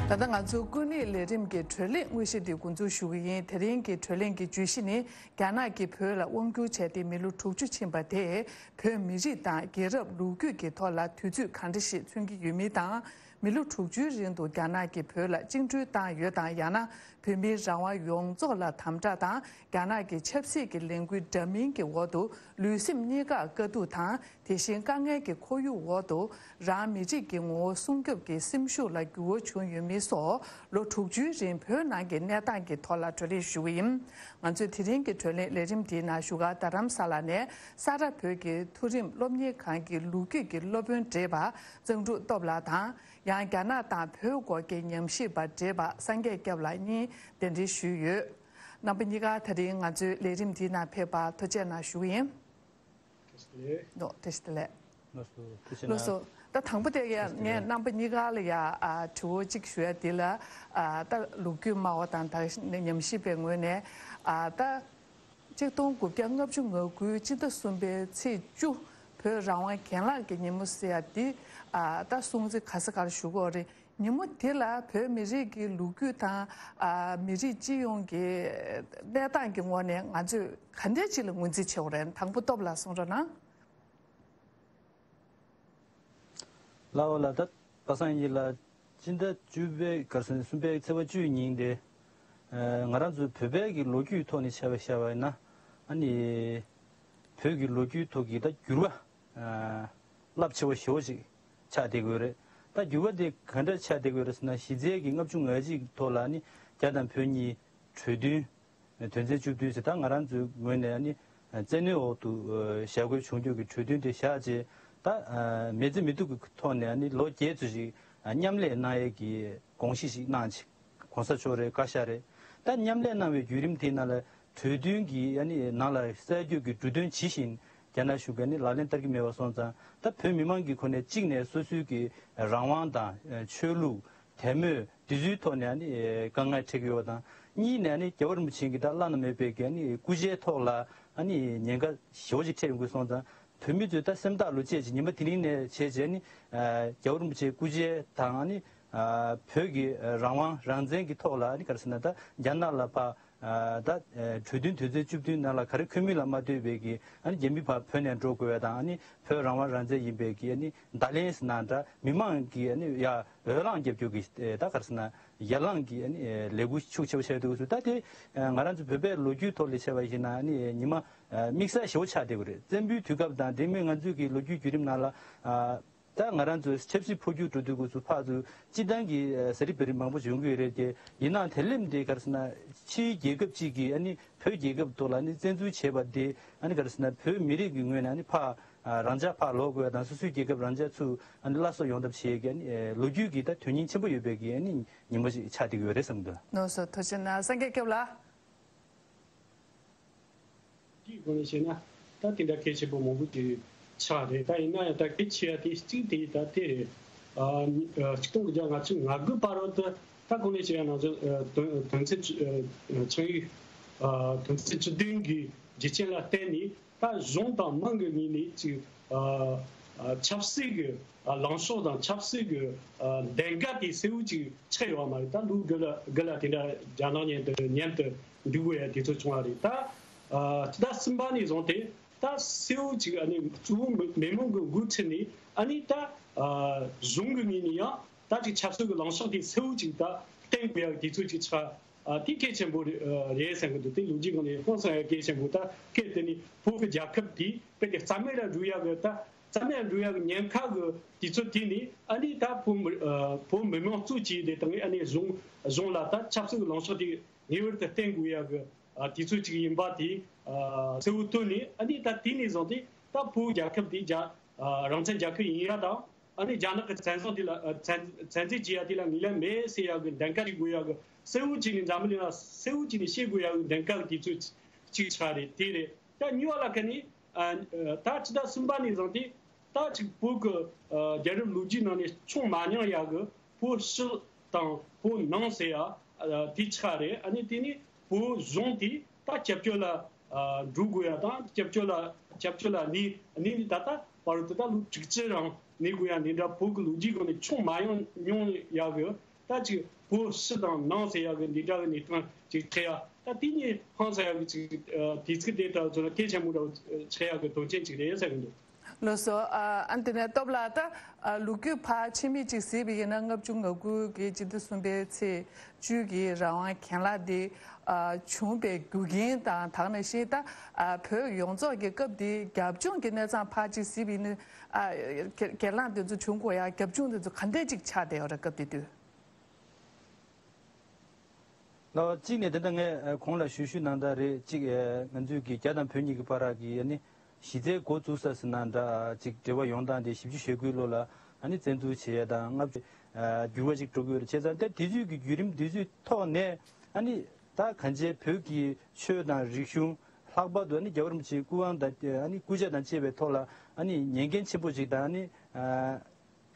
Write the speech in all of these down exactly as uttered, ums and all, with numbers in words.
ད་ལྟ་ང་ཚོ་ཀུན་གླེང་ལས་རིམ་གྱི་བགྲོ་གླེང་དངོས་གཞི་འདི་འགོ་འཛུགས་ཞུ་གི་ཡིན། དེ་རིང་གི་བགྲོ་གླེང་གི་བརྗོད་གཞི་ནི། རྒྱ་ནག་གིས་བོད་ལ་དབང་བསྒྱུར་བྱས་ཏེ་མི་ལོ་དྲུག་ཅུ་ཕྱིན་པ་དེས་བོད་མི་རིགས་དང་རྒྱལ་རབས་ལོ་རྒྱུས་ཀྱི་ཐོག་ལ་དུས་ཚོད་ག་འདྲ་ཞིག་མཚོན་གྱི་ཡོད་མིན་དང་། མི་ལོ་དྲུག་ཅུའི་རིང་དུ་རྒྱ་ནག་གིས་བོད་ལ་བཅིངས་འགྲོལ་བཏང་ཡོད་དང་། ཡང་ན་བོད་མིའི་རང་དབང་ཡོངས་རྫོགས་ལ་དམ་དྲག་དང་། རྒྱ་ནག་གི་ཆབ་སྲིད་ཀྱི་ལས་འགུལ་འདྲ་མིན་གྱི་འོག་ཏུ་ལུས་སེམས་གཉིས་ཀ་དཀའ་སྡུག་དང་། དེ་བཞིན་དཀའ་ངལ་གྱི་ཁོར་ཡུག་འོག་ཏུ་རང་མི་རིགས་ཀྱི་ངོ་བོ་སྲུང་སྐྱོབ་ཀྱི་སེམས་ཤུགས་ལ་འགྱུར་བ་བྱུང་ཡོད་མིན་སོགས། ལོ་དྲུག་ཅུའི་རིང་བོད་ནང་གི་གནས་སྟངས་ཀྱི་ཐོག་ལ་བགྲོ་གླེང་ཞུ་གི་ཡིན། ང་ཚོས་དེ་རིང་གི་བགྲོ་གླེང་ལས་རིམ་འདིའི་ནང་བཞུགས་སྒར་རྡ་རམ་ས་ལ་ནས་ས་རཱ་བོད་ཀྱི་མཐོ་རིམ་སློབ་གཉེར་ཁང་གི་ལོ་རྒྱུས་ཀྱི་སློབ་དཔོན་བགྲེས་པ་གཙང་ཕྲུག་སྟོབས་ལགས་དང་། ཡང་རྒྱ་ནག་དང་བོད་སྐོར་གྱི་ཉམས་ཞིབ་པ་བགྲེས་པ་སངས་རྒྱས་སྐྱབས་ལགས་གཉིས་གདན་འདྲེན་ཞུས་ཡོད། རྣམ་པ་གཉིས་ཀ་དེ་རིང་ང་ཚོའི་ལས་རིམ་འདིའི་ནང་ཕེབས་པར་ཐུགས་རྗེ་གནང་ཞུ་གི་ཡིན། ལགས་སོ། བཀྲ་ཤིས་བདེ་ལེགས། ལགས་སོ། ཐུགས་རྗེ་གནང་། ལགས་སོ། ད་དང་པོ་དེ་ཡ་ངས་རྣམ་པ་གཉིས་ཀ་ལ་ཡ་ཨ་དྲི་བ་གཅིག་ཞུ་ཡ་འདི་ལ། ཨ་ད་ལོ་རྒྱུས་སྨྲ་བ་དང་ད་ཉམས་ཞིབ་པའི་ངོས་ནས། ཨ་ད་གཅིག་སྟོང་དགུ་བརྒྱ་ལྔ་བཅུ་ང་དགུའི་སྤྱི་ཟླ་གསུམ་པའི་ཚེས་བཅུ་བོད་རང་དབང་གྱེན་ལངས་ཀྱི་ཉིན་མོ་ཟེར་ཡ་འདི། ཨ་ད་སྲུང་བརྩི་ག་ས་ག་ལ་ཞུ་གི་ཡོད་རེད། ཉིན་མོ་དེ་ལ་བོད་མི་རིགས་ཀྱི་ལོ་རྒྱུས་དང་། ཨ་མི་རིགས་སྤྱི་ཡོངས་ཀྱི་གནས་སྟངས་ཀྱི་ངོས་ནས་ང་ཚོས་ག་འདྲས་ཅིག་ལ་ངོས་འཛིན་བྱེད་དགོས་རེད། དང་པོ་སྟོབས་ལགས་གསུང་རོགས་གནང་། ལགས་འོ་ལགས། ད་པ་སངས་ཡིན་ལགས། སྤྱི་ཟླ་བཅུ་པའི་ག་རེ་ཟེར་ན་གསུམ་པའི་ཚེས་པ་བཅུ་ཉིན་དེ། ཨ་ང་རང་ཚོའི་བོད་པའི་གི་ལོ་རྒྱུས་ཐོག་ནས་བྱས་པ་བྱས་པ་ཡིན་ན། ཨ་ནི་བོད་ཀྱི་ལོ་རྒྱུས་ཐོག་གི་ད་འགྱུར་བ། ཨ་རླབས་ཆེ་བ་ཞེ་པོ་ཅིག་ཆགས་བསྡད་ཀྱི་ཡོད་རེད། ད་འགྱུར་བ་དེ་ག་འདྲ་ཆགས་བསྡད་ཀྱི་ཡོད་རེད་ཟེར་ན། གཞི་རྩའི་གི་ལྔ་བཅུ་ང་གཅིག་ཐོག་ལ་ནི་རྒྱ་དང་བོད་གཉིས་གྲོས་མཐུན་དོན་ཚན་བཅུ་བདུན་ཟེར། ད་ང་རང་ཚོའི་ངོས་ནས་ནི་བཙན་གནོན་འོག་ཏུ་ཞུགས་དགོས་བྱུང་རྒྱུ་གི་གྲོས་མཐུན་དེ་བཞག་རྗེས། ད་མི་ཚེ་མི་སྡུག་གི་ཐོག་ནས་ནི་ལོ་བརྒྱད་ཙམ་ཞིག་མཉམ་ལས་གནང་ཡས་ཀྱི་དགོངས་གཞི་ཞིག་གནང་རྗེས། གོང་ས་མཆོག་རེད། བཀའ་ཤག་རེད། ད་མཉམ་ལས་གནང་བའི་བརྒྱུད་རིམ་དེའི་ནང་ལ་གྲོས་མཐུན་གྱི་ཨ་ནི་ནང་ལ་གསལ་བརྗོད་ཀྱི་འབྲུ་དོན་ཇི་བཞིན་རྒྱ་ནག་གཞུང་གིས་ཨ་ནི་ལག་ལེན་བསྟར་གྱི་མེད་པ་སོང་ཙང་། ད་བོད་མི་མང་གི་ཁོ་ནས་གཅིག་ནས་སོ་སོའི་གི་རང་དབང་དང་ཆོས་ལུགས་དད་མོས་འདི་ཚོའི་ཐོག་ནས་ཨ་ནི་དཀའ་ངལ་འཕྲད་ཀྱི་ཡོད་པ་དང་། གཉིས་ནས་ཨ་ནི་རྒྱལ་བ་རིན་པོ་ཆེ་གི་ད་བླ་ན་མེད་པའི་གི་ཨ་ནི་སྐུ་ཕྱྭའི་ཐོག་ལ་ཨ་ནི་ཉེན་ཁ་ཞེ་པོ་ཅིག་འཕྲད་ཡོང་གི་སོང་ཙང་། བོད་མི་ཚོས་ད་སེམས་ཐག་ལོ་བཅད་ཅིག་ཉི་མ་དེ་རིང་ནས་བྱས་རྗེས་ནི། ཨ་རྒྱལ་བ་རིན་པོ་ཆེའི་སྐུ་ཕྱྭ་དང་ཨ་ནི། ཨ་བོད་ཀྱི་ཨ་རང་དབང་རང་བཙན་གྱི་ཐོག་ལ་ཨ་ནི་ག་རེ་ཟེར་ན། ད་རྒྱ་ནག་ལ་ཕར་ཨ་ད་ཨ་གྲོས་མཐུན་དོན་ཚན་བཅུ་བདུན་ནང་ལ་ག་རེ་འཁོད་མིན་ལ་མ་ལྟོས་པའི་གི་ཨ་ནི་རྒྱ་མི་ཕར་བོད་ནས་འགྲོ་དགོས་པ་དང་། ཨ་ནི་བོད་རང་དབང་རང་བཙན་ཡིན་པའི་གི་ཨ་ནི་བརྡ་ལན་ཟེར་ན་འདྲ། མི་མང་གི་ཨ་ནི་ཡ་འོས་ལངས་རྒྱབ་སྐྱོར་གྱི་ཨ་ད་ག་རེ་ཟེར་ན། ཡར་ལངས་ཀྱི་ཨ་ནི་ལས་འགུལ་ཤུགས་ཆེ་བ་བྱས་འདུག་ཟེར། ད་དེ་ང་རང་ཚོ་བོད་པའི་ལོ་རྒྱུས་ཐོག་ལ་བྱས་པ་ཡིན་ན། ཨ་ནི་ཉི་མ་དམིགས་བསལ་ཞེ་པོ་ཆགས་བསྡད་ཀྱི་རེད། བཙན་པོའི་དུས་སྐབས་དང་དེ་མིན་ང་ཚོའི་གི་ལོ་རྒྱུས་བརྒྱུད་རིམ་ནང་ལ། ཨ་ད་ང་རང་ཚོ་ཆབ་སྲིད་འཕོ་འགྱུར་འགྲོ་དུས་སྐབས་སུ་ཕར་ཚུར་སྤྱི་བཏང་གི་ཨ་ཟ་རིག་བ་རིག་མང་པོ་ཡོང་གི་ཡོད་རེད་དེ། ཡིན་ནའང་དེ་ལས་དེ་ག་རེ་ཟེར་ན། ཕྱིའི་རྒྱལ་ཁབ་ཅིག་གིས་ཨ་ནི་བོད་རྒྱལ་ཁབ་ཐོག་ལ་ཨ་ནི་བཙན་འཛུལ་བྱས་པ་དེ་ཨ་ནི་ག་རེ་ཟེར་ན། བོད་མི་རིགས་ཀྱི་ངོས་ནས་ཨ་ནི་ཕར་ཨ་རང་འཇགས་ཕར་ལོག་དགོས་པ་དང་། སོ་སོའི་རྒྱལ་ཁབ་རང་འཇགས་ཚུར་ཨ་ནི་སླར་གསོ་ཡོང་ཐབས་བྱེད་ཀྱི་ཨ་ནི་ཨ་ལོ་རྒྱུས་ཀྱི་ད་དོན་སྙིང་ཆེན་པོ་ཡོད་པའི་གི་ཨ་ནི་ཉིན་མོ་ཞིག་ཆགས་བསྡད་ཀྱི་ཡོད་རེད་བསམ་གྱི་འདུག་ལགས་སོ། ཐུགས་རྗེ་གནང་། སངས་རྒྱས་སྐྱབས་ལགས། དེའི་སྒོ་ནས་བཤད་ན། ད་དེ་འདྲ་གལ་ཆེན་པོ་མང་པོ་ཅིག་ཆགས་རེད། ད་ཡིན་ན་ཡང་ད་གལ་ཆེ་བ་དེ་གཅིག་དེ་ད་དེ་རེད། ཨ་ཨ་གཅིག་སྟོང་དགུ་བརྒྱ་ལྔ་བཅུ་ང་དགུ་བར་དུ། ད་གོང་ནས་བཤད་ཡ་ནང་བཞིན་ཨ་དོན་དོན་ཚན་བཅུ་ཨ་ཚན་ཡིག་ཨ་དོན་ཚན་བཅུ་བདུན་གྱི་རྒྱུ་རྐྱེན་ལ་བརྟེན་ནས། ད་གཞུང་དང་མི་གི་ངོས་ནས་ཅིག་ཨ་ཨ་ཆབ་སྲིད་ཀྱི་ཨ་ལངས་ཕྱོགས་དང་ཆབ་སྲིད་ཀྱི་ཨ་གདེང་འཇགས་དེ་གསལ་བོ་ཅིག་ཆགས་ཡོད་པ་མ་རེད། ད་ལོ་དགུ་ལ་དགུ་ལ་དེ་འདྲ་རྒྱ་ནག་མཉམ་དུ་མཉམ་དུ་འགྲོ་དགོས་ཡ་དེ་ཚོ་བྱུང་བ་རེད། ད་ཨ་ཕྱི་ཟླ་གསུམ་པ་ནས་བཟུང་སྟེ་ད་གསལ་བོ་ཅིག་ཨ་ནི་གཙོ་བོ་མི་མི་མང་གི་འགོ་ཁྲིད་ནས། ཨ་ནི་ད་ཨ་གཞུང་གི་ངོས་ནས་ཡང་ད་ཅིག་ཆབ་སྲིད་ཀྱི་ལངས་ཕྱོགས་དེ་གསལ་བོ་ཅིག་ད་བསྟན་དགོས་ཡ་དེ་ཚོ་ཅིག་ཆགས། ཨ་དེ་གལ་ཆེན་པོ་རེད་ཨ་རེད་བསམ་གྱི་འདུག་དེ་ལོ་རྒྱུས་སྒང་ནས་ཧང་སང་ཡ་གལ་ཆེན་པོ། ད་སྐད་དེ་ནི་བོད་ཀྱི་རྒྱལ་ཁབ་དེ་དཔེ་དེ་རྩ་མེད་ལ་འགྲོ་ཡ་གི། ད་རྩ་མེད་ལ་འགྲོ་ཡ་གི་ཉེན་ཁ་གི་དུས་ཚོད་དེ་ནི། ཨ་ནི་ད་བོད་མི་ཨ་བོད་མི་མང་གཙོ་བྱས་ཏེ་དང་། ཨ་ནི་གཞུང་གཞུང་ལ་ད་ཆབ་སྲིད་ཀྱི་ལངས་ཕྱོགས་དེ་ངེས་པར་དུ་བསྟན་དགོས་ཡ་གི་ཨ་དུས་ཚོད་ཅིག་ཡིན་པ་དེ་ཨ་གསལ་བོ་བཏོན་ནས། ཨ་ནི་ད་དེ་ནས་བཟུང་སྟེ་ད་བོད་རྒྱལ་ཁབ་དེ་རྒྱ་ཨ་རང་བཙན་རྒྱལ་ཁབ་ཡིན་ཡ་དང་། ཨ་ནི་རྒྱ་ནག་གི་བཙན་བཟུང་དེ་ལ་ཨ་བཙན་བཙན་འཛུལ་བྱེད་ཡ་དེ་ལ་ངེས་ལེགས་མེད་ཟེར་ཡ་གི་གདེང་ཁ་ཞིག་དགོས་ཡ་གི། གསལ་བོ་བྱས་ནས་འཛམ་བུ་གླིང་ལ་གསལ་བོ་བྱས་ནས་བཤད་དགོས་ཡ་གི་གདེང་ཁ་གི་དུས་ཚོད་ཅིག་ཆགས་རེད། དེ་རེད། ད་གཉིས་པ་ལ་ཁ་ནི་ཨ་ད་ཕྱི་ཟླ་གསུམ་པ་ནས་བཟུང་སྟེ་ད་ཅིག་བོད་ཀྱི་ཨ་རྒྱལ་རབས་ལོ་རྒྱུས་ནང་ནས་བྱུང་མ་མྱོང་ཡ་གི་བོད་ཕྱི་དང་བོད་ནང་ཟེར་ཡ་ཨ་དེ་ཆགས་རེད། ཨ་ནི་དེ་ནི་བོད་གཞུང་དེ་ད་སྐྱབས་བཅོལ་ལ་ཨ་འགྲོ་དགོས་ཡ་དང་། སྐྱབས་བཅོལ་ལ་སྐྱབས་བཅོལ་ལ་གནས་གནས་ནས་ད་ལྟ་བར་དུ་ད་ལོ་དྲུག་ཅུ་རང་གནས་དགོས་ཡ་འདི་འདྲ་བོད་ཀྱི་ལོ་རྒྱུས་སྒང་ནས་བྱུང་མ་མྱོང་མྱོང་ཡ་གི་ ད་ཅིག་བོད་ཕྱི་དང་ནང་ཟེར་ཡག་གི་འདི་འདྲ་གི་གནས་སྟངས་ཅིག་འཕྲད་ཡག་ད་དེ་གཉིས་ཕངས་ས་ཡག་གི་ཅིག་དུས་ཚིགས་དེ་ལྟ་བུ་ཚོ་ལ་གལ་ཆེན་པོ་འདྲ་བོ་འཕྲད་ཡག་གི་དོན་རྐྱེན་ཅིག་རེད་ཟེར་གི་འདུག་ལགས་སོ། ཨ་ཨ་དེ་ནས་སྟོབས་ལགས་ད་ཨ་ལོ་རྒྱུས་ཕར་ཕྱི་མིག་ཅིག་གཟིགས་པ་ཡིན་ན་ལྔ་བཅུ་ང་དགུ་གི་སྤྱི་ཟླ་གསུམ་པའི་ཚེས་བཅུ་གི་རང་དབང་གྱེན་ལངས་དེ་ཨ་བྱུང་པའི་རྒྱུ་རྐྱེན་དང་དེ་ནང་བཞིན་ད་ཨ་བོད་ཡོངས་རྫོགས་ཀྱི་སྐབས་དེའི་རྒྱབ་ལྗོངས་ཀྱི་གནས་སྟངས་ཕར་ཅིག་གཟིགས་པ་ཡིན་ན་ཨ་གྱེན་ལངས་དེ་ཚོ་བྱུང་དགོས་ཡག་རྒྱབ་ལྗོངས་དེ་ཚོ་ག་འདྲས་ཅིག་ཆགས་བསྡད་ཡོད་རེད་སྐབས་དེ་དུས། ལགས་གཅིག་ནས་དེ་འདྲ་ངས་གོང་ལ་ཞུ་ཞུ་གནང་ད་རེད་གཅིག་ང་ཚོས་ཀྱི་རྒྱ་དང་བོད་གཉིས་ཀྱི་བར་གྱི་ཨ་ནི་གཞི་རྩའི་འགོ་བཙུགས་ས་ཟེར་ན་འདྲ་གཅིག་འབྲེལ་བ་ཡོང་སྟངས་དེ་བཞི་བཅུ་ཞེ་དགུའི་ལོ་ལ་ཨ་ནི་བཙན་འཛུལ་བྱས་ཡ་དང་ལྔ་བཅུ་འགྱུར་བ་ཅིག་འགྲོ་གི་ཡོད་རེད་བྱས་ཙང་ད་དེ་དུས་ཀྱི་བརྒྱུད་རིམ་དེ་ཚོའི་ཐོག་ནས་ཨ་ནི་ད་གང་ཅི་བོད་ཀྱི་ཆོས་དང་རིག་གཞུང་ལྷག་པར་དུ་ཨ་ནི་རྒྱལ་བ་རིན་པོ་ཆེའི་སྐུ་དབང་དང་ཨ་ནི་སྐུ་ཕྱྭ་དང་བཅས་པའི་ཐོག་ལ་ཨ་ནི་ཉེན་འགན་ཆེན་པོ་ཅིག་དང་ཨ་ནི།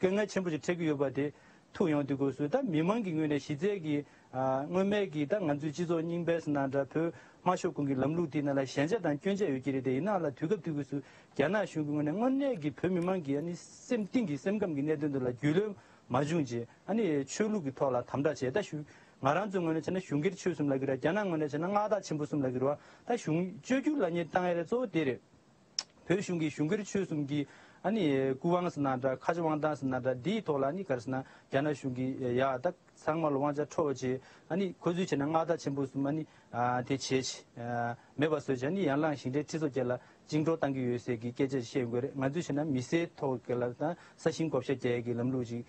དཀའ་ངལ་ཆེན་པོ་ཞིག་འཕྲད་ཀྱི་ཡོད་པ་དེ་ཐུག་ཡོང་དུས་སྐབས་སུ་ད་མི་མང་གི་ངོས་ནས་གཞི་རྩའི་གི་ཨ་སྔོན་མའི་གི་ད་ང་ཚོའི་སྤྱི་ཚོགས་རྙིང་པའི་ཟེར་ན་འདྲ་བོད་དམར་ཤོག་ཁོངས་ཀྱི་ལམ་ལུགས་དེའི་ནང་ལ་ཞན་ཆ་དང་སྐྱོན་ཆ་ཡོད་ཀྱི་རེད་དེ་ཡིན་ནའང་ལ་དུས་སྐབས་དུས་སྐབས་སུ་རྒྱ་ནག་གཞུང་གི་ངོས་ནས་དངོས་གནས་ཀྱི་བོད་མི་མང་གི་ཨ་ནི་སེམས་གཏིང་གི་སེམས་ཁམས་ཀྱི་གནད་དོན་དེ་ལ་རྒྱུས་ལོན་མ་བྱུང་རྗེས་ཨ་ནི་ཆོས་ལུགས་ཀྱི་ཐོག་ལ་དམ་དྲག་བྱས་ད་ཞུ་ང་རང་ཚོའི་ངོས་ནས་བྱས་ན་གཞུང་སྒེར་ཆོས་གསུམ་ལབ་ཀྱི་རེད་རྒྱ་ནག་ངོས་ནས་བྱས་ན་མངའ་བདག་ཆེན་པོ་གསུམ་ལབ་ཀྱི་རེད་བ་ད་གཞུང་བཅོས་བསྒྱུར་ལབ་མཁན་བཏང་ཡ་རེད་གཙོ་བོ་དེ་རེད། བོད་གཞུང་གི་གཞུང་སྒེར་ཆོས་གསུམ་གྱི་ཨ་ནི་སྐུ་དབང་ཟེར་ན་འདྲ་ཁ་ཆེ་དབང་ཐང་ཟེར་ན་འདྲ་འདིའི་ཐོག་ལ་ཨ་ནི་ག་རེ་ཟེར་ན་རྒྱ་ནག་གཞུང་གིས་ཡ་ད་ཚང་མ་ལ་དབང་ཆ་འཕྲོག་བྱས་ཨ་ནི་ཁོ་ཚོས་བྱས་ན་མངའ་བདག་ཆེན་པོ་གསུམ་ཨ་ནི་དེ་བྱས་བྱས་མེད་པ་བཟོས་བྱས་ཨ་ནི་ཡང་ལངས་ཞིང་སྒྲའི་ཁྲི་ཚོ་བརྒྱད་ལ་བཅིངས་འགྲོལ་བཏང་གི་ཡོད་ཟེར་གྱི་སྐད་ཆ་བཤད་ཡོང་གི་རེད། ང་ཚོས་བྱས་ན་མི་སེར་ཐོག་གི་ལ་ད་ས་ཞིང་བགོ་བཤའ་རྒྱག་ཡས་ཀྱི་ལམ་ལུགས་ཅིག་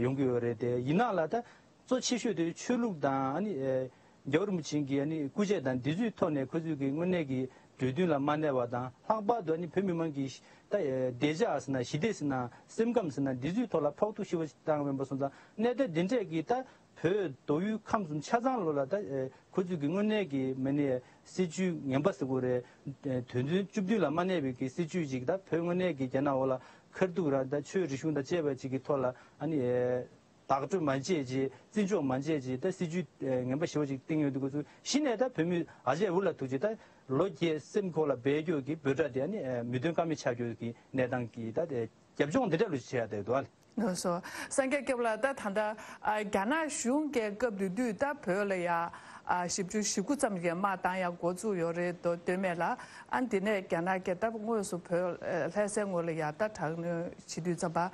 ཡོང་གི་ཡོད་རེད་དེ་ཡིན་ནའང་ལ་ད། གཙོ་ཆེ་ཤོས་དེ་ཆོས་ལུགས་དང་ཨ་ནི་ཨེ་རྒྱལ་བ་རིན་པོ་ཆེ་གི་ཨ་ནི་སྐུ་ཆས་དང་འདི་ཚོའི་ཐོག་ནས་ཁོ་ཚོས་ཀྱི་དངོས་གནས་ཀྱི་གྲོས་མཐུན་ལ་མ་གནས་པ་དང་ལྷག་པར་དུ་ཨ་ནི་བོད་མི་མང་གི་ད་ཨེ་བདེ་འཇགས་ཟེར་ན་ཞི་བདེ་ཟེར་ན་སེམས་ཁམས་ཟེར་ན་འདི་ཚོའི་ཐོག་ལ་ཕོག་ཐུག་ཞི་བ་ཞིག་བཏང་བ་ཡིན་པ་སོང་ཙང་གནད་དོན་འདི་འདྲས་ཀྱི་ད་བོད་མདོ་དབུས་ཁམས་གསུམ་ཆ་ཚང་ལོ་ལ་ད་ཨེ་ཁོ་ཚོས་ཀྱི་དངོས་གནས་ཀྱི་མི་སྣའི་སྲིད་ཇུས་ངན་པ་ཟེར་དགོས་རེད། དོན་ཚན་བཅུ་བདུན་ལ་མ་གནས་པའི་ཀྱི་སྲིད་ཇུས་ཅིག་ད་བོད་དངོས་གནས་ཀྱི་རྒྱ་ནག་འོག་ལ་ཁ་ཐུག་རང་ད་ཆོས་རིག་གཞུང་དང་བཅས་པ་ཅིག་གི་ཐོག་ལ་ཨ་ནི་ཨེ། བདག་སྤྲོད་མ་བྱས་རྗེས་བརྩི་འཇོག་མ་བྱས་རྗེས་ད་སྲིད་ཇུས་ངན་པ་ཞེ་པོ་ཅིག་བཏིང་ཡོད་འདུག་ཁོ་ཚོས་གཞི་ནས་ད་བོད་མི་ཨ་ཅེ་འུ་ལ་ཐུག་རྗེས་ད་ལོ་བརྒྱད་སེམས་ཁོག་ལ་སྦས་རྒྱུ་གི་འབོད་སྒྲ་དེ་ཨ་ནི་མི་དོན་ཀ་མེད་ཆགས་རྒྱུ་གི་གནས་སྟངས་ཀྱི་ད་རྒྱབ་ལྗོངས་འདི་འདྲ་ལུས་བྱེད་ཡ་དེ་འདུག་ཨ། ལགས་སོ། སངས་རྒྱས་སྐྱབས་ལགས་ད་ད་ལྟ་རྒྱ་ནག་གཞུང་གི་སྐབས་དེ་དུས་ད་བོད་ལ་ཡ་བཞི་བཅུ་ཞེ་དགུ་ཙམ་གྱི་དམག་བཏང་ཡ་འགོ་བཙུགས་ཡོད་རེད་དོ་སྟོད་སྨད་ལ་ཨ་འདི་ནས་རྒྱ་ནག་གི་ད་དངོས་སུ་བོད་ལྷ་སའི་ངོས་ལ་ཡ་ད་དྲག་གནོན་བྱེད་དུས་ཙམ་པ།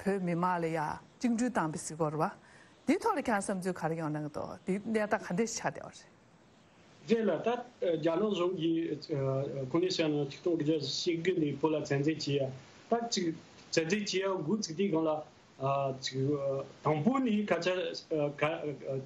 བོད་མི་མང་ལ་ཡ་བཅིངས་འགྲོལ་བཏང་བའི་གཟིགས་སྐོར་བ། འདིའི་ཐོག་ལ་ཁྱེད་བསམ་ཚུལ་ག་རེ་ཡོང་གནང་གི་འདུག་འདི་གནས་སྟངས་ག་འདྲས་ཆགས་བསྡད་པ་རེད། རེད་ལ་ད་རྒྱ་ནག་གཞུང་གིས་གོང་ནས་བཤད་ན་ཆིག་སྟོང་དགུ་བརྒྱ་བཞི་བཅུ་ཞེ་དགུ་ནས་བོད་ལ་བཙན་འཛུལ་བྱས་ཡ་ད་ཅིག་བཙན་འཛུལ་བྱས་ཡ་འགོ་ཚུགས་དུས་སྒང་ལ་ཅིག་དང་པོ་ནས་ཁ་ཆ་ཁ་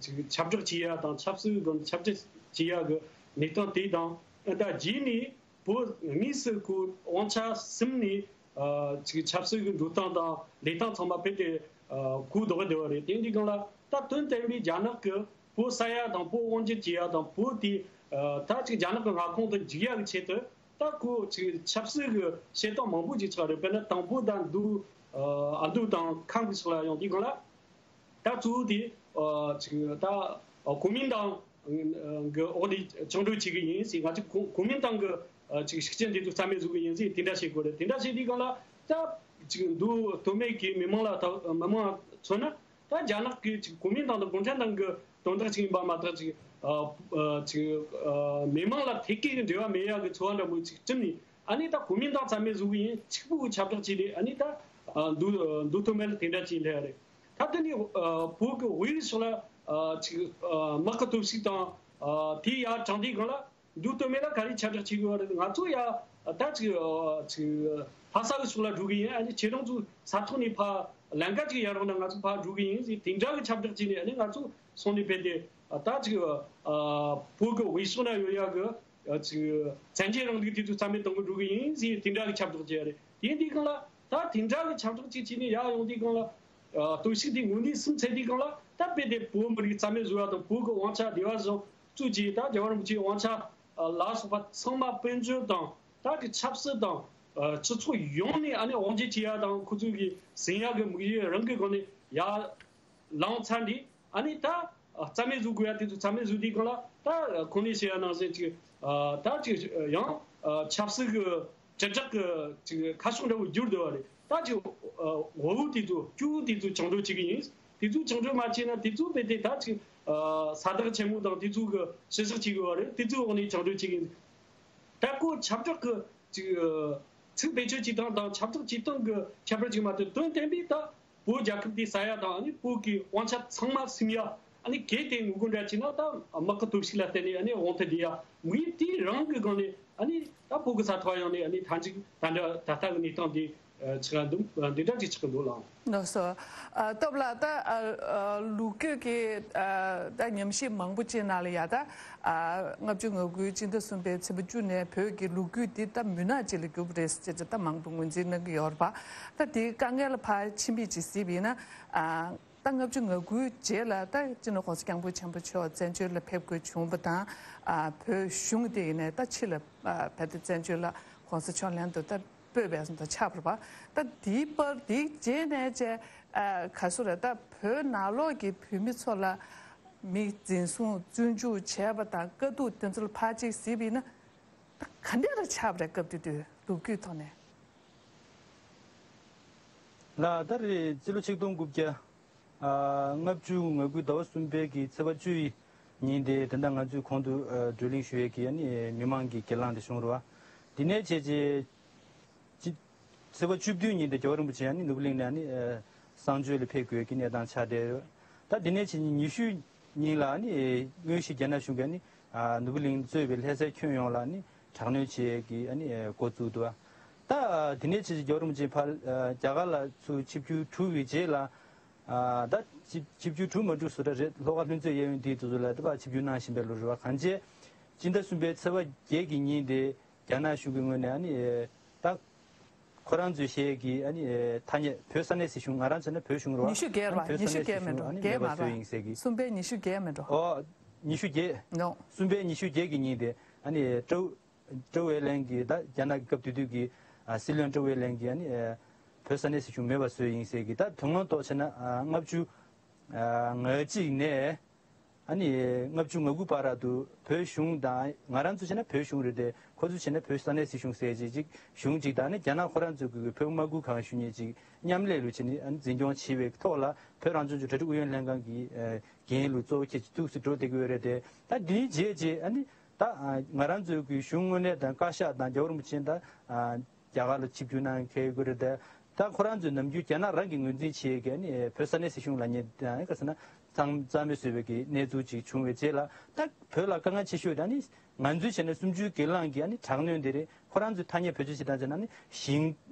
ཅིག་ཁྱབ་བསྒྲགས་བྱས་ཡ་དང་ཆབ་སྲིད་སྒང་ཁྱབ་བསྒྲགས་བྱས་ཡ་གི་གནས་སྟངས་དེ་དང་ད་རྗེས་ནས། བོད་དངོས་སུ་ཁོ་དབང་ཆ་ཟིན་ནས་ཨ་ཅིག་ཆབ་སྲིད་ཀྱི་འགྲོ་སྟངས་དང་ལས་སྟངས་ཚང་མ་རྦད་དེ་ཨ་གོ་ལྡོག་བསྡད་པ་རེད། དེ་འདྲའི་སྒང་ལ་ད་དོན་དམ་པའི་རྒྱ་ནག་གིས་བོད་ས་ཡ་དང་བོད་དབང་སྒྱུར་བྱེད་ཡ་དང་བོད་དེ་ཨ་ད་ཅིག་རྒྱ་ནག་གི་མངའ་ཁོངས་དུ་འཇུག་ཡ་གི་ཆེད་དུ་ད་ཁོ་ཅིག་ཆབ་སྲིད་ཀྱི་བྱེད་སྟངས་མང་པོ་ཅིག་ཆགས་རེད། དཔེར་ན་དང་བོད་དང་མདོ་ཨ་མདོ་དང་ཁམས་ཀྱི་ཕྱོགས་ལ་ཡོང་དུས་སྒང་ལ། ད་གཙོ་བོ་དེ་ཨ་ཅིག་ད་ཨ་གོ་མིན་ཏང་གི་འོག་ནས་བཅིངས་འགྲོལ་བྱེད་ཀྱི་ཡིན་ཟེར། ང་ཚོས་གོ་གོ་མིན་ཏང་གི་ཨ་ཅིག་ཤུགས་རྐྱེན་དེ་ཚོ་རྩ་མེད་བཟོ་གི་ཡིན་ཟེར་དེ་འདྲ་བཤད་དགོས་རེད། དེ་འདྲ་བཤད་དུས་སྒང་ལ་ད་ཅིག་མདོ་སྟོད་སྨད་ཀྱི་མི་མང་ལ་ད་མི་མང་མཚོན་ན་ད་རྒྱ་ནག་གི་ཅིག་གོ་མིན་ཏང་དང་གུང་ཁྲན་ཏང་གི་དོན་དག་ཅིག་ཡིན་པ་མ་གཏོགས་ཅིག་ཨ་ཨ་ཅིག་ཨ་མི་མང་ལ་ཐད་ཀའི་འབྲེལ་བ་མེད་ཡག་གི་ཚོར་བ་འདྲ་མོ་ཅིག་བསྐྲུན་ནས་ཨ་ནི་ད་གོ་མིན་ཏང་རྩ་མེད་བཟོ་གི་ཡིན། གཅིག་པུ་གི་ཁྱབ་བསྒྲགས་བྱས་ཏེ་ཨ་ནི་ད་ཨ་མདོ་མདོ་སྟོད་སྨད་ལ་དེ་འདྲ་ཅིག་སླེབས་ཡ་རེད། ད་དེ་ནི་ཨ་བོད་ཀྱི་དབུས་ཕྱོགས་ལ་ཨ་ཅིག་ཨ་དམག་གི་སྟོབས་ཤུགས་དང་ཨ་དེ་ཡར་དྲངས་དུས་སྒང་ལ་མདོ་སྟོད་སྨད་ལ་ག་རེ་ཁྱབ་བསྒྲགས་བྱེད་དགོས་པ་རེད། ང་ཚོ་ཡ་ད་ཅིག་ཨ་ཅིག་ལྷ་ས་གི་ཕྱོགས་ལ་འགྲོ་གི་ཡིན། ཨ་ནི་ཁྱེད་རང་ཚོ་ས་ཐོག་ནས་ཕར་ལམ་ཁ་ཅིག་ཡར་རོགས་གནང་། ང་ཚོ་ཕར་འགྲོ་གི་ཡིན་ཟེར་དེ་འདྲ་གི་ཁྱབ་བསྒྲགས་བྱས་ནས་ཨ་ནི་ང་ཚོ་སོང་ནས་ཕེབས་ཏེ་ད་ཅིག་ཨ་བོད་ཀྱི་དབུས་ཕྱོགས་ན་ཡོད་ཡ་གི་ཅིག་བཙན་རྒྱལ་རིང་ལུགས་དེ་ཚོ་རྩ་མེད་གཏོང་གི་འགྲོ་གི་ཡིན་ཟེར་དེ་འདྲ་གི་ཁྱབ་བསྒྲགས་བྱས་རེད། དེ་འདི་སྒང་ལ་ད་དེ་འདྲ་གི་ཁྱབ་བསྒྲགས་ཅིག་བྱས་ནས་ཡར་ཡོང་དུས་སྒང་ལ་སྟོབས་ཤུགས་དེ་ངོས་ནས་ཟིན་ཚར་དུས་སྒང་ལ་ད་རྦད་དེ་བོད་མི་རིགས་རྩ་མེད་བཟོ་བ་དང་བོད་ཀྱི་དབང་ཆ་སྡེ་བ་གཞུང་བཙུགས་ཀྱིས་ད་རྒྱལ་བ་རིན་པོ་ཆེའི་དབང་ཆ་ལ་སོགས་པ་ཚང་མ་དཔལ་འབྱོར་དང་ད་གི་ཆབ་སྲིད་དང་སྤྱི་ཚོགས་ཡོངས་ནས་ཨ་ནི་དབང་སྒྱུར་བྱེད་ཡ་དང་ཁོ་ཚོས་གི་ཟིན་ཡ་གི་དམིགས་ཡུལ་རང་གི་སྒང་ནས་ཡར་ལངས་ཚར་འདི། ཨ་ནི་ད་རྩ་མེད་བཟོ་དགོས་ཡ་དེ་ཚོ་རྩ་མེད་བཟོ་དུས་སྒང་ལ་ད་གོང་ནས་བཤད་ཡ་ནང་བཞིན་ཅིག་ད་ཅིག་ཡང་ཆབ་སྲིད་ཀྱི་དྲིལ་བསྒྲགས་ཀྱི་ཅིག་ཁ་ཕྱོགས་འདྲ་བོ་བསྒྱུར་འདུག་བ་རེད། ད་ཅིག་འོ་བོ་དེ་ཚོ་སྐྱོ་བོ་དེ་ཚོ་བཅིངས་འགྲོལ་བྱེད་ཀྱི་ཡིན། དེ་ཚོ་བཅིངས་འགྲོལ་མ་བྱས་ན་དེ་ཚོ་རྦད་དེ་ད་ཅིག་ས་བདག་ཆེན་མོ་དང་དེ་ཚོ་གི་ཕྱི་བཞག་བྱེད་དགོས་པ་རེད། དེ་ཚོའི་འོག་ནས་བཅིངས་འགྲོལ་བྱེད་ཀྱི་ད་ཁོ་ཁྱབ་བསྒྲགས་ཀྱི་ཅིག་ཚིག་བེད་སྤྱོད་བྱེད་སྟངས་དང་ཁྱབ་བསྒྲགས་བྱེད་སྟངས་ཀྱི་ཁྱད་པར་ཅིག་མ་གཏོགས། དོན་བསྟན་པས་ད་བོད་རྒྱལ་ཁབ་དེ་ཟ་ཡ་དང་ཨ་ནི་བོད་ཀྱི་དབང་ཆ་ཚང་མ་ཟིན་ཡ། ཨ་ནི་གལ་ཏེ་ངོ་རྒོལ་འདྲ་བྱས་ན་ད་དམག་གི་སྟོབས་ཤུགས་ལ་བརྟེན་ནས་ཨ་ནི་དབང་ཐང་བསྡུས་ཡ། དམིགས་ཡུལ་དེ་རང་གི་སྒང་ནས་ཨ་ནི་ད་བོད་ཀྱི་ས་ཐོག་ཡོང་ནས་ཨ་ནི་མཐའ་མཇུག་ད་འདྲ་ད་ལྟ་གི་གནས་སྟངས་འདི་ཆགས་འདུག་འདི་འདྲ་ཅིག་ཆགས་ཀྱི་འདུག་ལགས། ལགས་སོ། ཨ། སྟོབས་ལགས། ད་ཨ་ཨ་ལོ་རྒྱུས་ཀྱི་ཨ་ད་ཉམས་ཞིབ་མང་པོ་ཅིག་ནང་ལ་ཡ་ད་ཨ་ལྔ་བཅུ་ང་དགུའི་སྤྱི་ཟླ་གསུམ་པའི་ཚེས་པ་བཅུ་ནས་བོད་ཀྱི་ལོ་རྒྱུས་འདི་ད་མུན་ནག་ཅིག་ལ་གྱུར་པ་རེད་ཅེས་ད་མང་པོ་ངོས་འཛིན་གནང་གི་ཡོད་རེད་པ། ད་དེའི་དཀའ་ངལ་ལ་ཕར་ཕྱིན་པའི་ཅིག་གཟིགས་པ་ཡིན་ན། ཨ་ད་ལྔ་བཅུ་ང་དགུའི་རྗེས་ལ་ད་སྤྱི་ནོར་༸གོང་ས་༸སྐྱབས་མགོན་ཆེན་པོ་མཆོག་བཙན་བྱོལ་ལ་ཕེབས་དགོས་བྱུང་བ་དང་། ཨ་བོད་གཞུང་དེ་ཡིན་ནའི་ད་ཕྱི་ལ་ཨ་བལ་ཏེ་བཙན་བྱོལ་ལ་༸གོང་ས་མཆོག་ལྷན་དུ་ད་སྤོས་པའི་སོང་ད་ཆགས་པ་རེད་པ། ད་དེའི་བར་དེའི་རྗེས་ནས་བཅས་ཨ་ག་སུ་རེད། ད་བོད་ནང་ལོགས་ཀྱི་བོད་མི་ཚོ་ལ་མི་འཛིན་བཟུང་བཙོན་འཇུག་བྱས་པ་དང་དཀའ་སྡུག་དེ་ཚོ་ལ་ཕར་ཅིག་གཟིགས་པ་ཡིན་ན། ད་ག་འདྲ་རེ་ཆགས་པ་རེད། སྐབས་དེ་དུས་ལོ་རྒྱུས་ཐོག་ནས། ལགས། ད་རེས་སྤྱི་ལོ་ཆིག་སྟོང་དགུ་བརྒྱ་ཨ་ལྔ་བཅུ་ང་དགུ་ཟླ་བ་གསུམ་པའི་གི་ཚེས་པ་བཅུ་ཡི་ཉིན་དེ་དེ་འདྲ་ང་ཚོས་གོང་དུ་ཨ་བགྲོ་གླེང་ཞུ་ཡས་ཀྱི་ཨ་ནི་མི་མང་གི་གྱེན་ལངས་དེ་བྱུང་རེད་པ། དེ་ནས་བྱས་རྗེས་ཅི་ཚེས་པ་བཅུ་བདུན་ཉིན་དེ་རྒྱལ་བ་རིན་པོ་ཆེ་ཨ་ནི་ནོར་བུ་གླིང་ནས་ཨ་ནི་ཨ་གསང་སྤྱོད་ལ་ཕེབས་དགོས་ཀྱི་གནས་སྟངས་ཆགས་བསྡད་ཡོད། ད་དེ་ནས་བྱས་ཉིན་ཉི་ཤུ་ཉིན་ལ་ཨ་ནི་དངོས་གཞི་རྒྱ་ནག་གཞུང་གིས་ཨ་ནི་ཨ་ནོར་བུ་གླིང་གཙོས་པའི་ལྷ་སའི་ཁྱོན་ཡོངས་ལ་ཨ་ནི་དྲག་གནོན་བྱེད་ཀྱི་ཨ་ནི་འགོ་བཙུགས་འདུག། ད་དེ་ནས་བྱས་རྒྱལ་བ་རིན་པོ་ཆེ་ཕར་རྒྱ་གར་ལ་ཚུར་ཆིབས་བསྒྱུར་གྲུབ་པའི་རྗེས་ལ། ད་ཆིབས་ཆིབས་བསྒྱུར་གྲུབ་མ་གྲུབ་སུ་འདྲ་རེད། ལྷོ་ཁ་ལྷུན་རྩེ་གཡས་གཡོན་འདིའི་དུས་ཚོད་ལ་ད་ཕར་ཆིབས་བསྒྱུར་གནང་བཞིན་པའི་ལོ་རེད་པ། གང་བྱས་སྤྱི་ཟླ་གསུམ་པའི་ཚེས་པ་བརྒྱད་ཀྱི་ཉིན་དེ་རྒྱ་ནག་གཞུང་གི་ངོས་ནས་ཨ་ནི་ད་ཁོ་རང་ཚོས་བཤད་ཀྱི་ཨ་ནི་ཐ་སྙད་བོད་ས་གནས་སྲིད་གཞུང་། ང་རང་ཚོ་ནི་བོད་གཞུང་རེད་པ། ཉི་ཤུ་བརྒྱད་རེད་པ། བོད་ས་གནས་སྲིད་གཞུང་ཨ་ནི་མེད་པ་བཟོས་ཡིན་ཟེར་གི། གསུམ་པའི་ཉི་ཤུ་བརྒྱད་མེད་འགྲོ། ཨོ། ཉི་ཤུ་བརྒྱད། ནོ། གསུམ་པའི་ཉི་ཤུ་བརྒྱད་ཀྱི་ཉིན་དེ་ཨ་ནི་ཀྲོའུ་ཀྲོའུ་ཝེ་ལན་གྱི་ད་རྒྱ་ནག་གི་སྐབས་དེ་དུས་ཀྱི་ཨ་སྲིད་བློན་ཀྲོའུ་ཝེ་ལན་གྱིས་ཨ་ནི་ཨ་བོད་ས་གནས་སྲིད་གཞུང་མེད་པ་བཟོས་ཡིན་ཟེར་གི། ད་དོན་དངོས་ཐོག་བྱས་ན་ཨ་ལྔ་བཅུ་ཨ་ང་གཅིག་ནས་ཨ་ནི་ལྔ་བཅུ་ང་དགུ་བར་དུ་བོད་གཞུང་དང་། ང་རང་ཚོ་བྱས་ན་བོད་གཞུང་རེད་དེ། ཁོ་ཚོ་བྱས་ན་བོད་ས་གནས་སྲིད་གཞུང་ཟེར་བྱས་ཅིག་གཞུང་གཅིག་དང་། ཨ་ནི་རྒྱ་ནག་ཁོ་རང་ཚོ་གི་བོད་དམག་ཁུལ་ཁང་ཞུ་མཁན་ཅིག་མཉམ་ལས་ལུགས་བྱས་ནས་ཨ་ནི་འཛིན་སྐྱོང་བྱེད་པའི་ཐོག་ལ་བོད་རང་སྐྱོང་ལྗོངས་གྲ་སྒྲིག་ཨུ་ཡོན་ལྷན་ཁང་གི་ཨ་འགན་ལུགས་གཙོ་བོ་ཁྱེད་ཀྱིས་ཐུགས་སུ་འགྲོ་བསྡད་ཀྱི་ཡོད་རེད་དེ། ད་འདིའི་རྗེས་རྗེས་ཨ་ནི་ད་ང་རང་ཚོའི་གི་གཞུང་དངོས་གནས་དང་བཀའ་ཤག་དང་རྒྱལ་བ་རིན་པོ་ཆེ་ད་རྒྱ་གར་ལ་ཆིབས་བསྒྱུར་གནང་མཁན་ཡོད་རེད་དེ། ད་ཁོ་རང་ཚོས་ནམ་རྒྱུན་རྒྱ་ནག་རང་གི་ངོས་འཛིན་བྱེད་ཀྱི་ཨ་ནི་བོད་ས་གནས་སྲིད་གཞུང་ལབ་མཁན་ད་ག་ཟེར་ན་གཙང་གཙང་མ་བཟོས་པའི་གི་གནས་ཚུལ་ཅིག་བྱུང་བའི་རྗེས་ལ། ད་བོད་ལ་དཀའ་ངལ་ཆེ་ཤོས་དེ་ཨ་ནི་ང་ཚོས་བྱས་ན་གསུམ་བཅུའི་གྱེན་ལངས་ཀྱི་ཨ་ནི་དྲག་གནོན་དེ་རེད། ཁོ་རང་ཚོས་ཐ་སྙད་བེད་སྤྱོད་བྱེད་སྟངས་བྱས་ན་ཨ་ནི་ཞིང་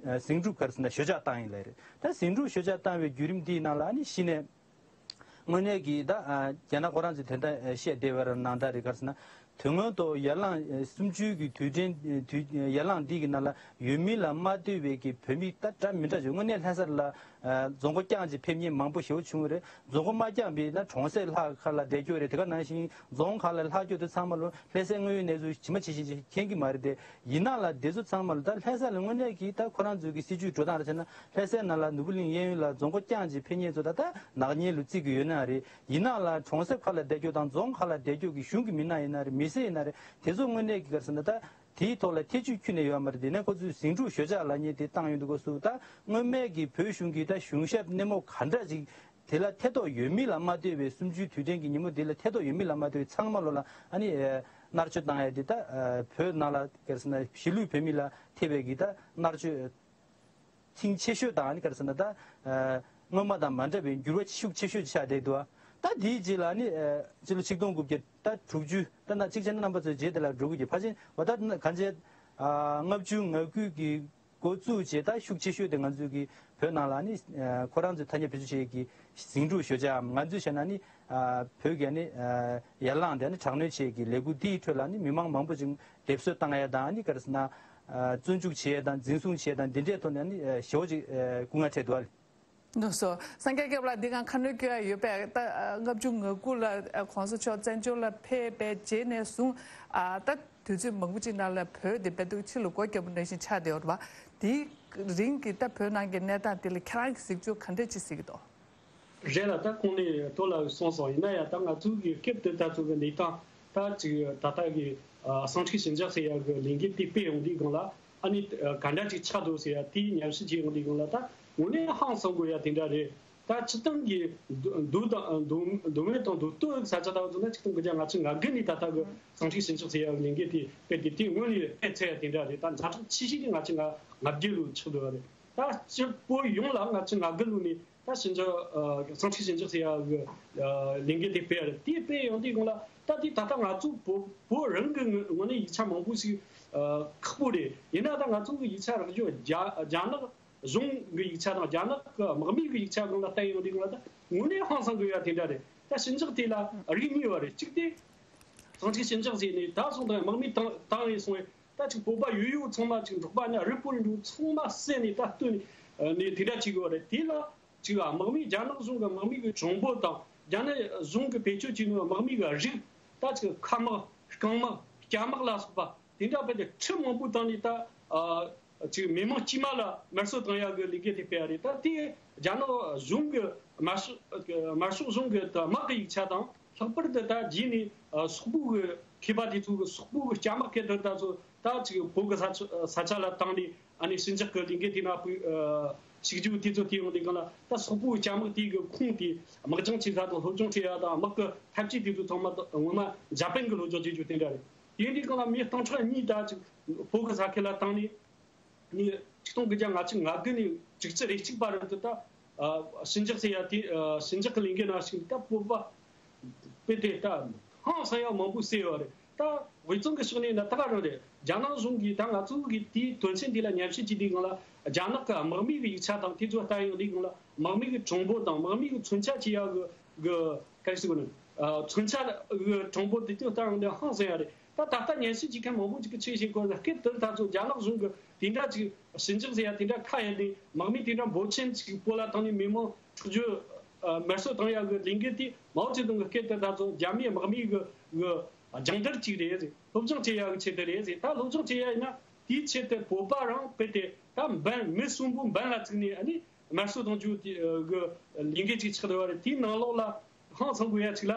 ཟིང་འཁྲུག་ག་རེ་ཟེར་ན་ཞོད་འཇགས་བཏང་ཡིན་ལབ་རེད། ད་ཟིང་འཁྲུག་ཞོད་འཇགས་བཏང་བའི་བརྒྱུད་རིམ་འདིའི་ནང་ལ་ཨ་ནི་གཞི་ནས། དངོས་གནས་ཀྱི་ད་ཨ་རྒྱ་ནག་ཁོ་རང་ཚོས་དེ་འདྲ་བཤད་བསྡད་པ་ར་ནང་ལྟར་རེད། ག་རེ་ཟེར་ན་དོན་དངོས་ཐོག་ཡར་ལངས་གསུམ་བཅུའི་གི་དུས་དྲན་དུས་ཡར་ལངས་འདི་གི་ནང་ལ་ཡུལ་མི་ལ་མ་ལྟོས་པའི་གི་བོད་མི་ད་འདྲ་མི་འདྲ་བྱུང་། དངོས་གནས་ལྷ་ས་ལ་ཨ་རྫོང་སྒོ་བསྐྱངས་ཀྱི་ཕེབས་མཁན་མང་པོ་ཞེ་པོ་བྱུང་བ་རེད། རྫོང་སྒོ་མ་བསྐྱངས་པའི་ན་གྲོང་གསེབ་ལྷག་ཁ་ལ་བསྡད་རྒྱུ་རེད། དེ་ག་ནང་བཞིན་རྫོང་ཁག་ལ་ལྷག་རྒྱུ་དེ་ཚང་མ་ལོ་ལྷ་སའི་དངོས་ཡོད་གནས་ཚུལ་ཇི་མ་ཇི་བཞིན་ཅིག་མཁྱེན་གྱི་མ་རེད་དེ། ཡིན་ནའང་ལ་དེ་ཚོ་ཚང་མ་ལ་ད་ལྷ་ས་ལ་དངོས་གནས་ཀྱི་ད་ཁོ་རང་ཚོའི་གི་སྲིད་ཇུས་འགྲོ་སྟངས་རེད་བྱས་ན། ལྷ་སའི་ནང་ལ་ནོར་བུ་གླིང་གཡས་གཡོན་ལ་རྫོང་སྒོ་བསྐྱངས་ཀྱི་ཕེབས་མཁན་ཚོ་ད་ད་ནག་ཉེས་ལུ་བརྩི་གི་ཡོད་ན་རེད། ཡིན་ནའང་ལ་གྲོང་གསེབ་ཁག་ལ་བསྡད་རྒྱུ་དང་རྫོང་ཁག་ལ་བསྡད་རྒྱུ་གི་གཞུང་གི་མི་སྣ་ཡིན་ན་རེད། མི་སེར་ཡིན་ན་རེད། དེ་ཚོ་དངོས་གནས་ཀྱི་ག་རེ་ཟེར་ན་ད་དེའི་ཐོག་ལ་ཐེ་བྱུས་ཁྱོན་ནས་ཡོད་མ་རེད། དེ་ནས་ཁོ་ཚོས་ཟིང་འཁྲུག་ཞོད་འཇགས་ལབ་མཁན་དེ་བཏང་ཡོང་དུས་སྐབས་སུ་ད་སྔོན་མའི་གི་བོད་གཞུང་གི་ད་གཞུང་ཞབས་སྣེ་མོ་ག་འདྲ་ཅིག་དེ་ལ་ཐེ་གཏོགས་ཡོད་མེད་ལ་མ་ལྟོས་པའི། གསུམ་བཅུའི་དུས་དྲན་གྱི་ཉིན་མོ་འདི་ལ་ཐེ་གཏོགས་ཡོད་མེད་ལ་མ་ལྟོས་པའི་ཚང་མ་ལོ་ལ་ཨ་ནི་མནར་གཅོད་བཏང་ཡ་འདི་ད་བོད་ནང་ལ་ག་རེ་ཟེར་ན་གཞིས་ལུས་བོད་མི་ལ་ཐེབས་པའི་གི་ད་མནར་གཅོད་ཐེངས་ཆེ་ཤོས་དང་། ཨ་ནི་ག་རེ་ཟེར་ན་ད་སྔོན་མ་དང་མ་འདྲ་བའི་འགྱུར་བ་ཤུགས་ཆེ་ཤོས་ཆགས་བསྡད་འདུག་ད་དེའི་རྗེས་ལ་ཨ་ནི་སྤྱི་ལོ་ཆིག་སྟོང་དགུ་བརྒྱ་ད་དྲུག་ཅུ། ད་ན་གཅིག་བྱས་ན་རྣམ་པ་ཚོའི་རྗེས་དེ་ལ་འགྲོ་གི་ཡོད། ཕལ་ཆེར་འོ་ད་གང་བྱས་ལྔ་བཅུ་ང་དགུ་གི་འགོ་བཙུགས་བྱས། ད་ཤུགས་ཆེ་ཤོས་དེ་ང་ཚོའི་གི་བོད་ནང་ལ་ནི་ཁོ་རང་ཚོས་ཐ་སྙད་བེད་སྤྱོད་བྱེད་ཀྱི་ཟིང་འཁྲུག་ཞོད་འཇགས། ང་ཚོས་བྱས་ན་ནི་བོད་ཀྱི་ནི་ཡར་ལངས་དེ་ནི་དྲག་གནོན་བྱེད་ཀྱི་ལས་འགུལ་འདིའི་ཁྲོད་ལ་ནི་མི་མང་མང་པོ་ཅིག་སྡེབ་གསོད་བཏང་ཡ་དང་། ནི་ག་རེ་ཟེར་ན་བཙོན་འཇུག་བྱེད་ཡ་དང་འཛིན་བཟུང་བྱེད་ཡ་དང་འདི་འདྲའི་ཐོག་ནས་ནི་ཞེ་པོ་ཅིག་སྐུ་ངལ་འཕྲད་འདུག་ཨ། ལགས་སོ། སངས་རྒྱས་སྐྱབས་ལགས་འདི་ག་ཁ་སྣོན་སྐྱོན་ཡ་ཡོད་པས། ད་ལྔ་བཅུ་ང་དགུ་ལ་གོང་ས་མཆོག་བཙན་བྱོལ་ལ་ཕེབས་པའི་རྗེས་ནས་བཟུང་ཨ་ད་དུས་ཚོད་མང་པོ་ཅིག་ནང་ལ་བོད་དེ་དཔེ་སྡུག་ཕྱི་ལ་སྒོ་བརྒྱབ་པ་ནང་བཞིན་ཆགས་བསྡད་ཡོད་རེད་པ། དེའི་རིང་གི་ད་བོད་ནང་གི་གནས་སྟངས་དེ་ལ་ཁྱེད་རང་གི་གཟིགས་ཕྱོགས་ག་འདྲ་ཅིག་གཟིགས་ཀྱི་འདུག་རེད་ལ། ད་གོང་ནས་ཏོ་ལགས་གསུངས་སོང་། ཡིན་ན་ཡང་ད་ང་ཚོའི་གི་སྐབས་དེ་ད་ཚོ་གི་གནས་སྟངས་ད་ཅིག་ད་ལྟ་གི་ཨ་གསང་འཕྲིན་ཞི་འཇགས་ཟེར་ཡ་གི་ལས་འགུལ་དེ་སྤེལ་ཡོང་དུས་སྒང་ལ་ཨ་ནི་ག་འདྲ་ཅིག་ཆགས་འདུག་ཟེར་ཡ་དེ་ཉམས་ཞིབ་བྱེད་ཡོང་དུས་སྒང་ལ་ད་དངོས་གནས་ཧང་སང་དགོས་ཡ་དེ་འདྲ་རེད། ད་སྤྱིར་བཏང་གི་མདོ་མདོ་དང་མདོ་མདོ་སྨད་དང་མདོ་སྟོད་ས་ཆ་ལྟ་བུ་མཚོན་ན་ཆིག་སྟོང་དགུ་བརྒྱ་ལྔ་བཅུ་ང་དགུ་ནས་ད་ལྟ་གི་ཟིང་འཁྲུག་ཞི་འཇགས་ཟེར་ཡག་ལས་འགུལ་དེ་སྤེལ་ཏེ། དེ་སྔོན་ནས་སྤེལ་ཚར་ཡག་དེ་འདྲ་རེད། ད་ཛ་དྲག་ཆེ་ཤོས་དེ་ལྔ་བཅུ་ང་ལྔ་བརྒྱད་ལོ་ཆགས་འདུག་པ་རེད། ད་སྤྱི་བོད་ཡོངས་ལ་ལྔ་བཅུ་ང་དགུ་ལོ་ནས་ད་ཞི་འཇགས་ཨ་ཟིང་འཁྲུག་ཞི་འཇགས་ཟེར་ཡག་གི་ཨ་ལས་འགུལ་དེ་སྤེལ་ཡ་རེད། དེ་སྤེལ་ཡོང་དུས་སྒང་ལ་ད་དེ་ད་ལྟ་ང་ཚོ་བོད་བོད་རང་གི་ངོས་ངོས་ནས་ཡིག་ཆ་མང་པོ་ཞིག་ཨ་ཁག་པོ་རེད། ཡིན་ན་ད་ང་ཚོ་གི་ཡིག་ཆ་རག་རྒྱུ་རྒྱ་རྒྱ་ནག་གཞུང་གི་ཡིག་ཆ་དང་རྒྱ་ནག་གི་དམག་མིའི་གི་ཡིག་ཆ་སྒང་ལ་བལྟས་ཡོང་དུས་སྒང་ལ་ད་དངོས་གནས་ཧང་སང་དགོས་ཡ་དེ་འདྲ་རེད། ད་ཞི་འཇགས་དེ་ལ་རིགས་གཉིས་པ་རེད། གཅིག་དེ་ཟིང་འཁྲུག་ཞི་འཇགས་ཟེར་ནས་ད་སོང་དང་དམག་མི་བཏང་བཏང་ཡིན་སོང་བས་ད་ཅིག་བོད་པ་ཡོད་ཡོད་ཚང་མ་ཅིག་འབྲོག་པ་ནས་རི་སྤོ་རི་འགྲོ་ཚང་མ་བསད་ནས་ད་བཏོན་ནས་ནས་དེ་འདྲ་བྱེད་དགོས་པ་རེད། དེ་ལ་ཅིག་དམག་མི་རྒྱ་ནག་གཞུང་གི་དམག་མི་གི་གྲངས་འབོར་དང་རྒྱ་ནག་གཞུང་གི་བེད་སྤྱོད་བྱས་ནས་དམག་མི་གི་རིགས་ད་ཅིག་མཁའ་དམག་རྐང་དམག་རྒྱ་དམག་ལ་སོགས་པ་དེ་འདྲ་བས་ཏེ་ཁྲི་མང་པོ་བཏང་ནས་ད་ཨ་ཅིག་མི་མང་དཀྱུས་མ་ལ་དམར་གསོད་བཏང་ཡག་གི་ལས་འགུལ་དེ་སྤེལ་བ་རེད། ད་དེ་རྒྱ་ནག་གཞུང་གི་དམར་ཤོག་དམར་ཤོག་གཞུང་གི་ད་དམག་གི་ཡིག་ཆ་དང་། ལྷག་པར་དུ་ད་རྗེས་ནས་ཨ་སོག་པོ་གི་མཁས་པ་དེ་ཚོ་གི་སོག་པོ་གི་སྐྱ་དམག་སྐད་དུ་ད་ཚོ་ད་ཅིག་བོད་གི་ས་ཆ་ས་ཆ་ལ་བཏང་ནས་ཨ་ནི་ཞི་འཇགས་ཀྱི་ལས་འགུལ་དེ་ནང་ཕུད་ཞིག་རྒྱུ་དེ་ཚོ་དེ་ཡོང་དུས་སྒང་ལ་ད་སོག་པོ་གི་སྐྱ་དམག་དེ་གི་ཁོངས་དེ་དམག་སྦྱང་བྱེད་ས་དང་སློབ་སྦྱོང་བྱེད་ཡ་དང་དམག་གི་འཐབ་ཇུས་དེ་ཚོ་ཚང་མ་ད་ངོ་མ་འཇར་པན་གི་སློབ་སྦྱོང་བྱེད་རྒྱུ་དེ་འདྲ་རེད། དེ་ཡིན་དུས་སྒང་ལ་མི་སྟོང་ཕྲག་གཉིས་ད་ཅིག་བོད་གི་ས་ཁུལ་ལ་བཏང་ནས། ནི་ཆིག་སྟོང་དགུ་བརྒྱ་ལྔ་བཅུ་ང་དགུ་ནས་དྲུག་ཅུ་རེ་གཅིག་བར་དུ་ད་ཨ་ཞི་འཇགས་ཟེར་ཡ་དེ་ཨ་ཞི་འཇགས་ཀྱི་ལས་འགུལ་ནང་ཞུགས་ནས་ད་བོད་པ་དཔེ་དེ་ད་ཧང་སང་ཡ་མང་པོ་བསད་ཡོད་རེད། ད་དབུས་གཙང་གི་ཕྱོགས་ནས་ན་ད་ག་རང་རེད། རྒྱ་ནག་གཞུང་གིས་ད་ང་ཚོ་གི་དེའི་དོན་ཆེན་དེ་ལ་ཉམས་ཞིབ་བྱེད་དུས་སྒང་ལ་རྒྱ་ནག་གི་དམག་མིའི་གི་ཡིག་ཆ་དང་དེ་ཚོ་ལྟ་ཡོང་དུས་སྒང་ལ་དམག་མིའི་གི་གྲངས་འབོར་དང་དམག་མིའི་གི་མཚོན་ཆ་ཅི་ཡ་གི་གི་ག་རེ་ཟེར་དགོས་ནི་ཨ་མཚོན་ཆ་གི་གྲངས་འབོར་དེ་ཚོ་ལྟ་ཡོང་དུས་ཧང་སང་ཡ་རེད། ད་ད་ལྟ་ཉམས་ཞིབ་བྱེད་མཁན་མང་པོ་ཅིག་གིས་ཆེ་ཞིང་གོ་ལ་སྐད་དེར་ད་ཚོ་རྒྱ་ནག་གཞུང་གིས་དེ་འདྲ་ཅིག་ཞི་འཇགས་ཟེར་ཡ་དེ་འདྲ་ཁ་གཡར་ནས་དམག་མི་དེ་འདྲ་འབོར་ཆེན་ཅིག་བོད་ལ་བཏང་ནས་མི་མང་འཁྲུག་རྒྱུ་ཨ་དམར་གསོད་བཏང་ཡ་གི་ལས་འགུལ་དེ་མའོ་ཙེ་ཏུང་གི་སྐད་དེར་ད་ཚོ་རྒྱ་མིའི་དམག་མི་གི་གི་སྦྱང་བརྡར་ཅིག་རེད་ཟེར། སློབ་སྦྱོང་བྱེད་ཡ་གི་ཆེད་དུ་རེད་ཟེར། ད་སློབ་སྦྱོང་བྱེད་ཡ་ཡིན་ན་དེའི་ཆེད་དུ་བོད་པ་རང་དཔེ་དེ་ད་འབེན་མི་གསོན་པོ་འབེན་ལ་བཙུགས་ནས་ཨ་ནི་དམར་གསོད་གཏོང་རྒྱུ་དེ་གི་ལས་འགུལ་ཅིག་ཆགས་བསྡད་པ་རེད། དེའི་ནང་ལོགས་ལ་ཧང་སང་དགོས་ཡ་ཅིག་ལ།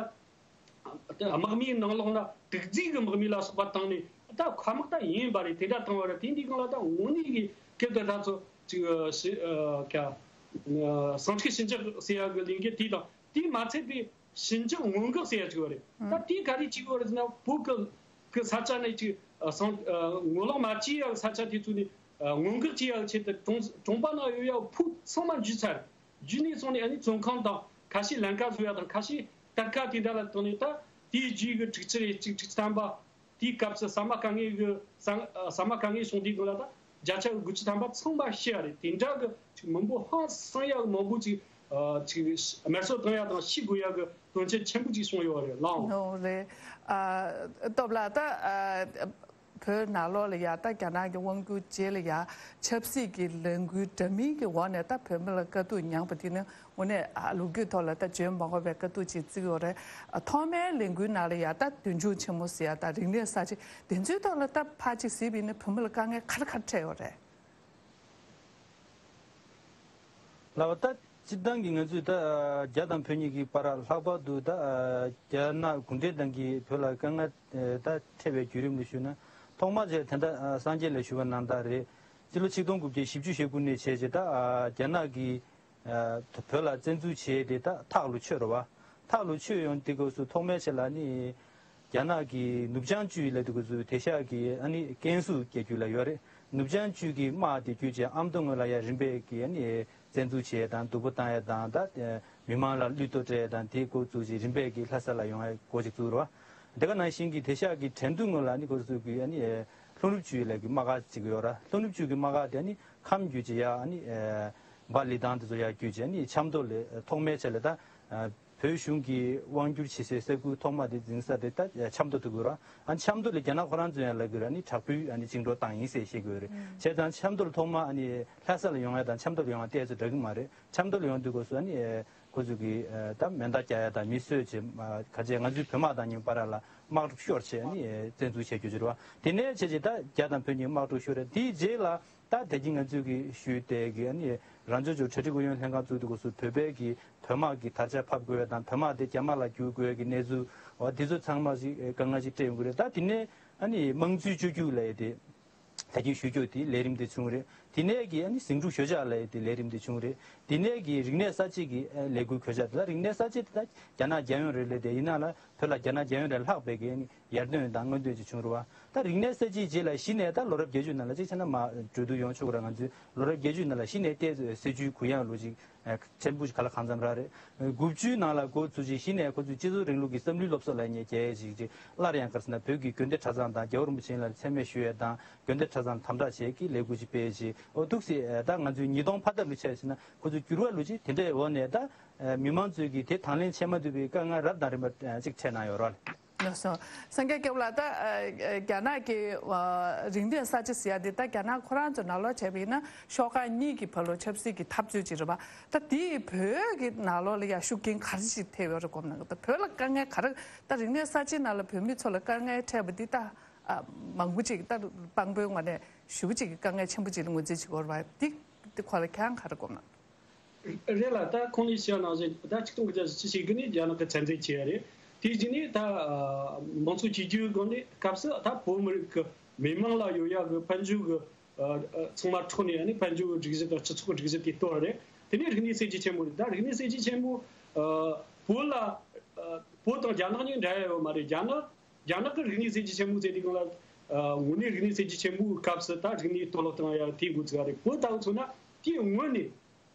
དམག་མིའི་ནང་ལོགས་ན་དུག་རྫས་ཀྱི་དམག་མི་ལ་སོགས་པ་བཏང་ནས་ད་མཁའ་དམག་ད་ཡིན་པ་རེད། དེ་འདྲ་བཏང་བ་རེད། དེ་འདི་སྒང་ལ་ད་དངོས་གནས་ཀྱི་སྐད་དུ་ད་ཚོ་ཅིག་ཞི་ཨ་ཀ་ཟིང་འཁྲུག་ཞི་འཇགས་ཟེར་ཡ་གི་ལས་འགུལ་དེ་དང་དེ་མ་ཚད་པའི་ཞི་འཇགས་སྔོན་འགོག་ཟེར་ཡ་ཅིག་ཡོད་རེད། ད་དེ་ག་རེ་བྱེད་དགོས་རེད་ཟེར་ན་བོད་ཀྱི་ཀྱི་ས་ཆ་ནས་ཅིག་ཨ་སང་ཨ་ངོ་ལོག་མ་བྱེད་ཡ་ས་ཆ་དེ་ཚོ་ནས་ཨ་སྔོན་འགོག་བྱེད་ཡ་ཆེད་དུ་གྲོང་གྲོང་པ་ནང་ཡོད་ཡ་ཕུག་ཚང་མ་འཇུས་ཚར། རྒྱུ་ནས་སོང་ནས་ཨ་ནི་བཙོན་ཁང་དང་ཁ་ཤས་ལམ་ཁ་བཟོ་ཡ་དང་ཁ་ཤས་གཏེར་ཁ་དེ་འདྲ་ལ་བཏང་ནས་ད་དེའི་རྗེས་ཀྱི་དྲུག་ཅུ་རེ་གཅིག་དྲུག་ཅུ་ཐམ་པ་དེའི་སྐབས་སུ་ཟ་མ་དཀའ་ངལ་གྱི་ཟ་ཟ་མ་དཀའ་ངལ་བྱུང་དུས་སྒང་ལ་ད་བརྒྱ་ཆ་དགུ་བཅུ་ཐམ་པ་ཚང་མ་ཤི་ཡ་རེད། དེ་འདྲ་གི་ཅིག་མང་པོ་ཧང་སང་ཡ་མང་པོ་ཅིག་ཅིག་དམར་གསོད་བཏང་ཡ་དང་ཤི་དགོས་ཡ་གི་དོན་རྐྱེན་ཆེན་པོ་ཅིག་བྱུང་ཡོད་རེད་ལགས། ཨོ་རེད། ཨ་སྟོབས་ལགས་ད་ཨ། བོད་ནང་ལོགས་ལ་ཡ་ད་རྒྱ་ནག་གི་དབང་སྒྱུར་རྗེས་ལ་ཡ་ཆབ་སྲིད་ཀྱི་ལས་འགུལ་འདྲ་མིན་གྱི་འོག་ནས་ད་བོད་མི་ལ་དཀའ་སྡུག་མྱངས་པ་དེ་ནི་དངོས་གནས་ཨ་ལོ་རྒྱུས་ཐོག་ལ་ད་བརྗོད་མ་དགོས་པའི་དཀའ་སྡུག་ཅིག་བརྩི་གི་ཡོད་རེད། ཨ་ཐོག་མའི་ལས་འགུལ་ནང་ལ་ཡ་ད་མདུན་ལྗོངས་ཆེན་མོ་ཟེར་ཡ་ད་རིག་གནས་གསར་བརྗེ་དེ་ཚོའི་ཐོག་ལ་ད་ཕར་ཅིག་གཟིགས་པ་ཡིན་ན་བོད་མི་ལ་དཀའ་ངལ་ག་རེ་ག་རེ་འཕྲད་ཡོད་རེད། ལགས་པ། ད་སྤྱིར་བཏང་གི་ང་ཚོས་ད་རྒྱ་དང་བོད་གཉིས་ཀྱི་བར་ལྷག་པར་དུ་ད་རྒྱ་ནག་གུང་ཁྲན་ཏང་གིས་བོད་ལ་དཀའ་ངལ་ད་འཕྲད་པའི་བརྒྱུད་རིམ་ལ་ཞུས་ན། ཐོག་མར་བྱས་ད་ལྟ་སངས་རྒྱས་ལ་ཞུ་བ་ནང་ལྟར་རེད། སྤྱི་ལོ་ཆིག་སྟོང་དགུ་བརྒྱ་བཞི་བཅུ་ཞེ་དགུ་ནས་བྱས་རྗེས་ད་རྒྱ་ནག་གིས་བོད་ལ་བཙན་འཛུལ་བྱས་ཏེ་ད་ཐག་ལོ་ཆོད་རེད་བ། ཐག་ལོ་ཆོད་ཡོང་དུས་སྐབས་སུ་ཐོག་མའི་ཆ་ལ་ནི་རྒྱ་ནག་གི་ནུབ་བྱང་ཅུས་ལབ་དུས་སྐབས་སུ་དེ་ཤག་གི་ཨ་ནི་ཀན་སུའུ་རྒྱལ་རྒྱུད་ལ་ཡོད་རེད། ནུབ་བྱང་ཅུས་ཀྱི་དམག་དེ་བརྒྱུད་བྱས་ཨ་མདོ་ངོས་ལ་ཡ་རིམ་པས་ཀྱི་ཨ་ནི་བཙན་འཛུལ་བྱས་དང་སྡུག་པོ་བཏང་ཡ་དང་ད་མི་མང་ལ་བློས་གཏོང་སྤྲད་ཡ་དང་དེ་འགོ་བཙུགས་བྱས་རིམ་པས་ཀྱི་ལྷ་ས་ལ་ཡོང་ཡ་འགོ་ཅིག་བཙུགས་རེད་བ། དེ་ག་ནང་བཞིན་གྱི་དེ་ཤག་གི་དྲན་གདུང་ངོས་ལ་ནི་འགོ་བཙུགས་ཀྱི་ཨ་ནི་ལྷོ་ནུབ་ཅུས་ལབ་ཀྱི་དམག་སྒར་ཅིག་ཡོད་ར། ལྷོ་ནུབ་ཅུས་ཀྱི་དམག་སྒར་དེ་ནི་ཁམས་བརྒྱུད་ཀྱི་ཡ་ཨ་ནི་འབའ་ལི་ཐང་དེ་ཚོ་ཡ་བརྒྱུད་ཀྱི་ཨ་ནི་ཆབ་མདོ་ལ་ཐོག་མའི་ཆ་ལ་ད་བོད་གཞུང་གི་དབང་བསྒྱུར་བྱེད་སའི་ས་ཁུལ་ཐོག་མ་དེ་འཛིན་ས་དེ་ད་ཆབ་མདོ་དེ་དགོས་ར། ཨ་ནི་ཆབ་མདོ་ལ་རྒྱ་ནག་ཁོ་རང་ཚོ་ཡང་ལབ་དགོས་ར། ཨ་ནི་དྲག་པོའི་ཨ་ནི་བཅིངས་འགྲོལ་བཏང་ཡིན་ཟེར་བཤད་དགོས་རེད། བྱས་ཙང་ཆབ་མདོ་ལ་ཐོག་མ་ཨ་ནི་ལྷ་ས་ལ་ཡོང་ཡ་དང་ཆབ་མདོ་ལ་ཡོང་ཡ་ཏོག་ཙམ་འདྲ་གི་མ་རེད། ཆབ་མདོ་ལ་ཡོང་དུས་སྐབས་སུ་ཨ་ནི་ཁོ་ཚོ་གི་ད་མེ་མདའ་རྒྱག་ཡ་དང་མི་གསོད་བྱས་ག་ཚད་ང་ཚོའི་བོད་དམག་དང་གཉིས་བར་ལ་དམག་འཁྲུག་ཤོར་བྱས་ཨ་ནི་བཙན་འཛུལ་བྱས་རྒྱུ་ཅིག་རེད་བ། དེ་ནས་བྱས་རྗེས་ད་རྒྱ་དང་བོད་གཉིས་དམག་འཁྲུག་ཤོར་རེད། དེའི་རྗེས་ལ་ད་དེ་གིན་ང་ཚོས་གི་ཞུས་ཏེ་གི་ཨ་ནི་རང་སྐྱོང་ལྗོངས་གྲ་སྒྲིག་ཨུ་ཡོན་ལྷན་ཁང་བཙུགས་དུས་སྐབས་སུ་བོད་པའི་གི་བོད་དམག་གི་དར་ཆ་ཕབ་དགོས་ཡ་དང་བོད་དམག་དེ་རྒྱ་དམག་ལ་བསྒྱུར་དགོས་ཡ་གི་གནས་ཚུལ་འོ་དེ་ཚོ་ཚང་མ་ཞིག་དཀའ་ངལ་ཞིག་འཕྲད་ཡོང་གི་རེད། ད་དེ་ནས་ཨ་ནི་དམངས་གཙོའི་བཅོས་བསྒྱུར་ལབ་ཡ་དེ་ད་གིན་ཞུ་རྒྱུ་དེ་ལས་རིམ་དེ་བྱུང་རེད། དེ་ནས་ཀྱི་ཨ་ནི་ཟིང་འཁྲུག་ཞོད་འཇགས་ལ་དེ་ལས་རིམ་དེ་བྱུང་རེད། དེ་ནས་ཀྱི་རིག་གནས་གསར་བརྗེ་གི་ཨ་ལས་འགུལ་གོད་ཆག་དེ་ལ། རིག་གནས་གསར་བརྗེ་དེ་ད་རྒྱ་ནག་རྒྱལ་ཡོངས་རེད་ལས། དེ་ཡིན་ན་ལ་བོད་ལ་རྒྱ་ནག་རྒྱལ་ཡོངས་རེད་ལྷག་པའི་གི་ཨ་ནི་ཡར་ཐོན་དང་སྔོན་ཐོན་ཅིག་བྱུང་རེད་བ། ད་རིག་གནས་གསར་བརྗེའི་རྗེས་ལ་གཞི་ནས་ད་ལོ་རབས་བརྒྱད་ཅུ་ནང་ལ་གཅིག་བྱས་ན་མར་གྲོས་བསྡུར་ཡོང་ཆོག་གི་རེད། ང་ཚོའི་ལོ་རབས་བརྒྱད་ཅུ་ནང་ལ་གཞི་ནས་ཏོག་ཙམ་སྲིད་བྱུས་གུ་ཡངས་ལོ་ཅིག་ཨ་ཕྲན་བུ་ཞིག་ག་ལ་གང་འཚམ་རག་རེད། དགུ་བཅུའི་ནང་ལ་འགོ་ཚུགས་ཅིག་གཞི་ནས་ཁོ་ཚོས་སྤྱི་ཚོགས་རིང་ལུགས་ཀྱི་བསམ་བློའི་སློབ་གསོ་ལབ་མཁན་རྒྱ་ཡིག་ཅིག་ཅིག་སླར་ཡང་ག་རེ་ཟེར་ན་བོད་ཀྱི་དགོན་སྡེ་གྲྭ་ཚང་དང་རྒྱལ་བ་རིན་པོ་ཆེ་ལ་མཚན་སྨད་ཞུ་ཡས་དང་། དགོན་སྡེ་གྲྭ་ཚང་དམ་དྲག་བྱེད་ཀྱི་ལས་འགུལ་ཅིག་སྤེལ་ཅིག་འོ་འདུག་སེ་ད་ང་ཚོའི་ཉིས་སྟོང་འཕར་ཐབས་ལ་ཆ་བཞག་ན་ཁོ་ཚོའི་འགྱུར་བ་ལོ་ཅིག་དེ་འདྲའི་འོག་ནས་ད་མི་མང་ཚོས་ཀྱིས་དེ་དང་ལེན་བྱེད་མ་ཐུབ་པའི་དཀའ་ངལ་རབ་དང་རིམ་པ་ཅིག་འཕྲད་གནང་ཡོད་རེད། ལགས་སོ། སངས་རྒྱས་སྐྱབས་ལགས། ད་རྒྱ་ནག་གི་རིག་གནས་གསར་བརྗེ་ཟེར་ཡ་དེ་ད་རྒྱ་ནག་ཁོ་རང་ཚོའི་ནང་ལོགས་བྱས་པ་ཡིན་ན་ཤོག་ཁག་གཉིས་ཀྱི་བར་ལ་ཆབ་སྲིད་ཀྱི་འཐབ་རྩོད་ཅིག་རེད་པ། ད་དེ་བོད་ཀྱི་ནང་ལོགས་ལ་ཡ་ཤུགས་རྐྱེན་ག་རེ་ཞིག་ཐེབས་ཡོད་རེད་དགོངས་གནང་གི། ད་བོད་ལ་དཀའ་ངལ་ག་རེ། ད་རིག་གནས་གསར་བརྗེའི་ནང་ལ་བོད་མི་ཚོ་ལ་དཀའ་ངལ་འཕྲད་པ་འདི་ད་ཨ་མང་པོ་ཅིག་ད་དཔང་པོའི་ངོས་ནས་ཞེ་པོ་ཅིག་གི་དཀའ་ངལ་ཆེན་པོ་ཅིག་ལ་ངོས་འཛིན་བྱེད་ཀྱི་ཡོད་རེད་པ། འདི་འདི་སྐོར་ལ་ཁྱེད་རང་ག་རེ་དགོངས་གནང་། རེད་ལ། ད་ཁོང་ལས་བཤད་ནང་བཞིན་ད་ཆིག་སྟོང་དགུ་བརྒྱ་བཞི་བཅུ་ཞེ་དགུ་ནས་རྒྱ་ནག་གི་མཚན་འཛིན་བྱས་ཡ་རེད། དེ་རྗེས་ནས་ད་ཨ་མང་གཙོ་བཅོས་བསྒྱུར་སྒང་ནས་སྐབས་སུ་ད་བོད་མི་རིགས་ཀྱི་མི་དམངས་ལ་ཡོད་ཡ་གི་དཔལ་འབྱོར་གྱི་ཨ་ཨ་ཚང་མ་འཕྲོག་ནས་ཨ་ནི་དཔལ་འབྱོར་སྒྲིག་གཞི་དང་སྤྱི་ཚོགས་སྒྲིག་གཞི་དེ་གཏོར་བ་རེད། དེ་ནས་རིག་གནས་གསར་བརྗེ་ཆེན་མོ་རེད། ད་རིག་གནས་གསར་བརྗེ་ཆེན་མོ་ཨ་བོད་ལ་ཨ་བོད་དང་རྒྱ་ནག་གཉིས་འདྲ་ཡ་ཡོད་མ་རེད། རྒྱ་ནག་རྒྱ་ནག་གི་རིག་གནས་གསར་བརྗེ་ཆེན་མོ་ཟེར་དུས་སྒང་ལ་ཨ་དངོས་གནས་རིག་གནས་གསར་བརྗེ་ཆེན་མོའི་སྐབས་སུ་ད་རིག་གནས་གཏོར་བརླག་བཏང་ཡ་དེ་འགོ་བཙུགས་པ་རེད། བོད་ལྟ་བུ་མཚོན་ན་དེའི་སྔོན་ནས་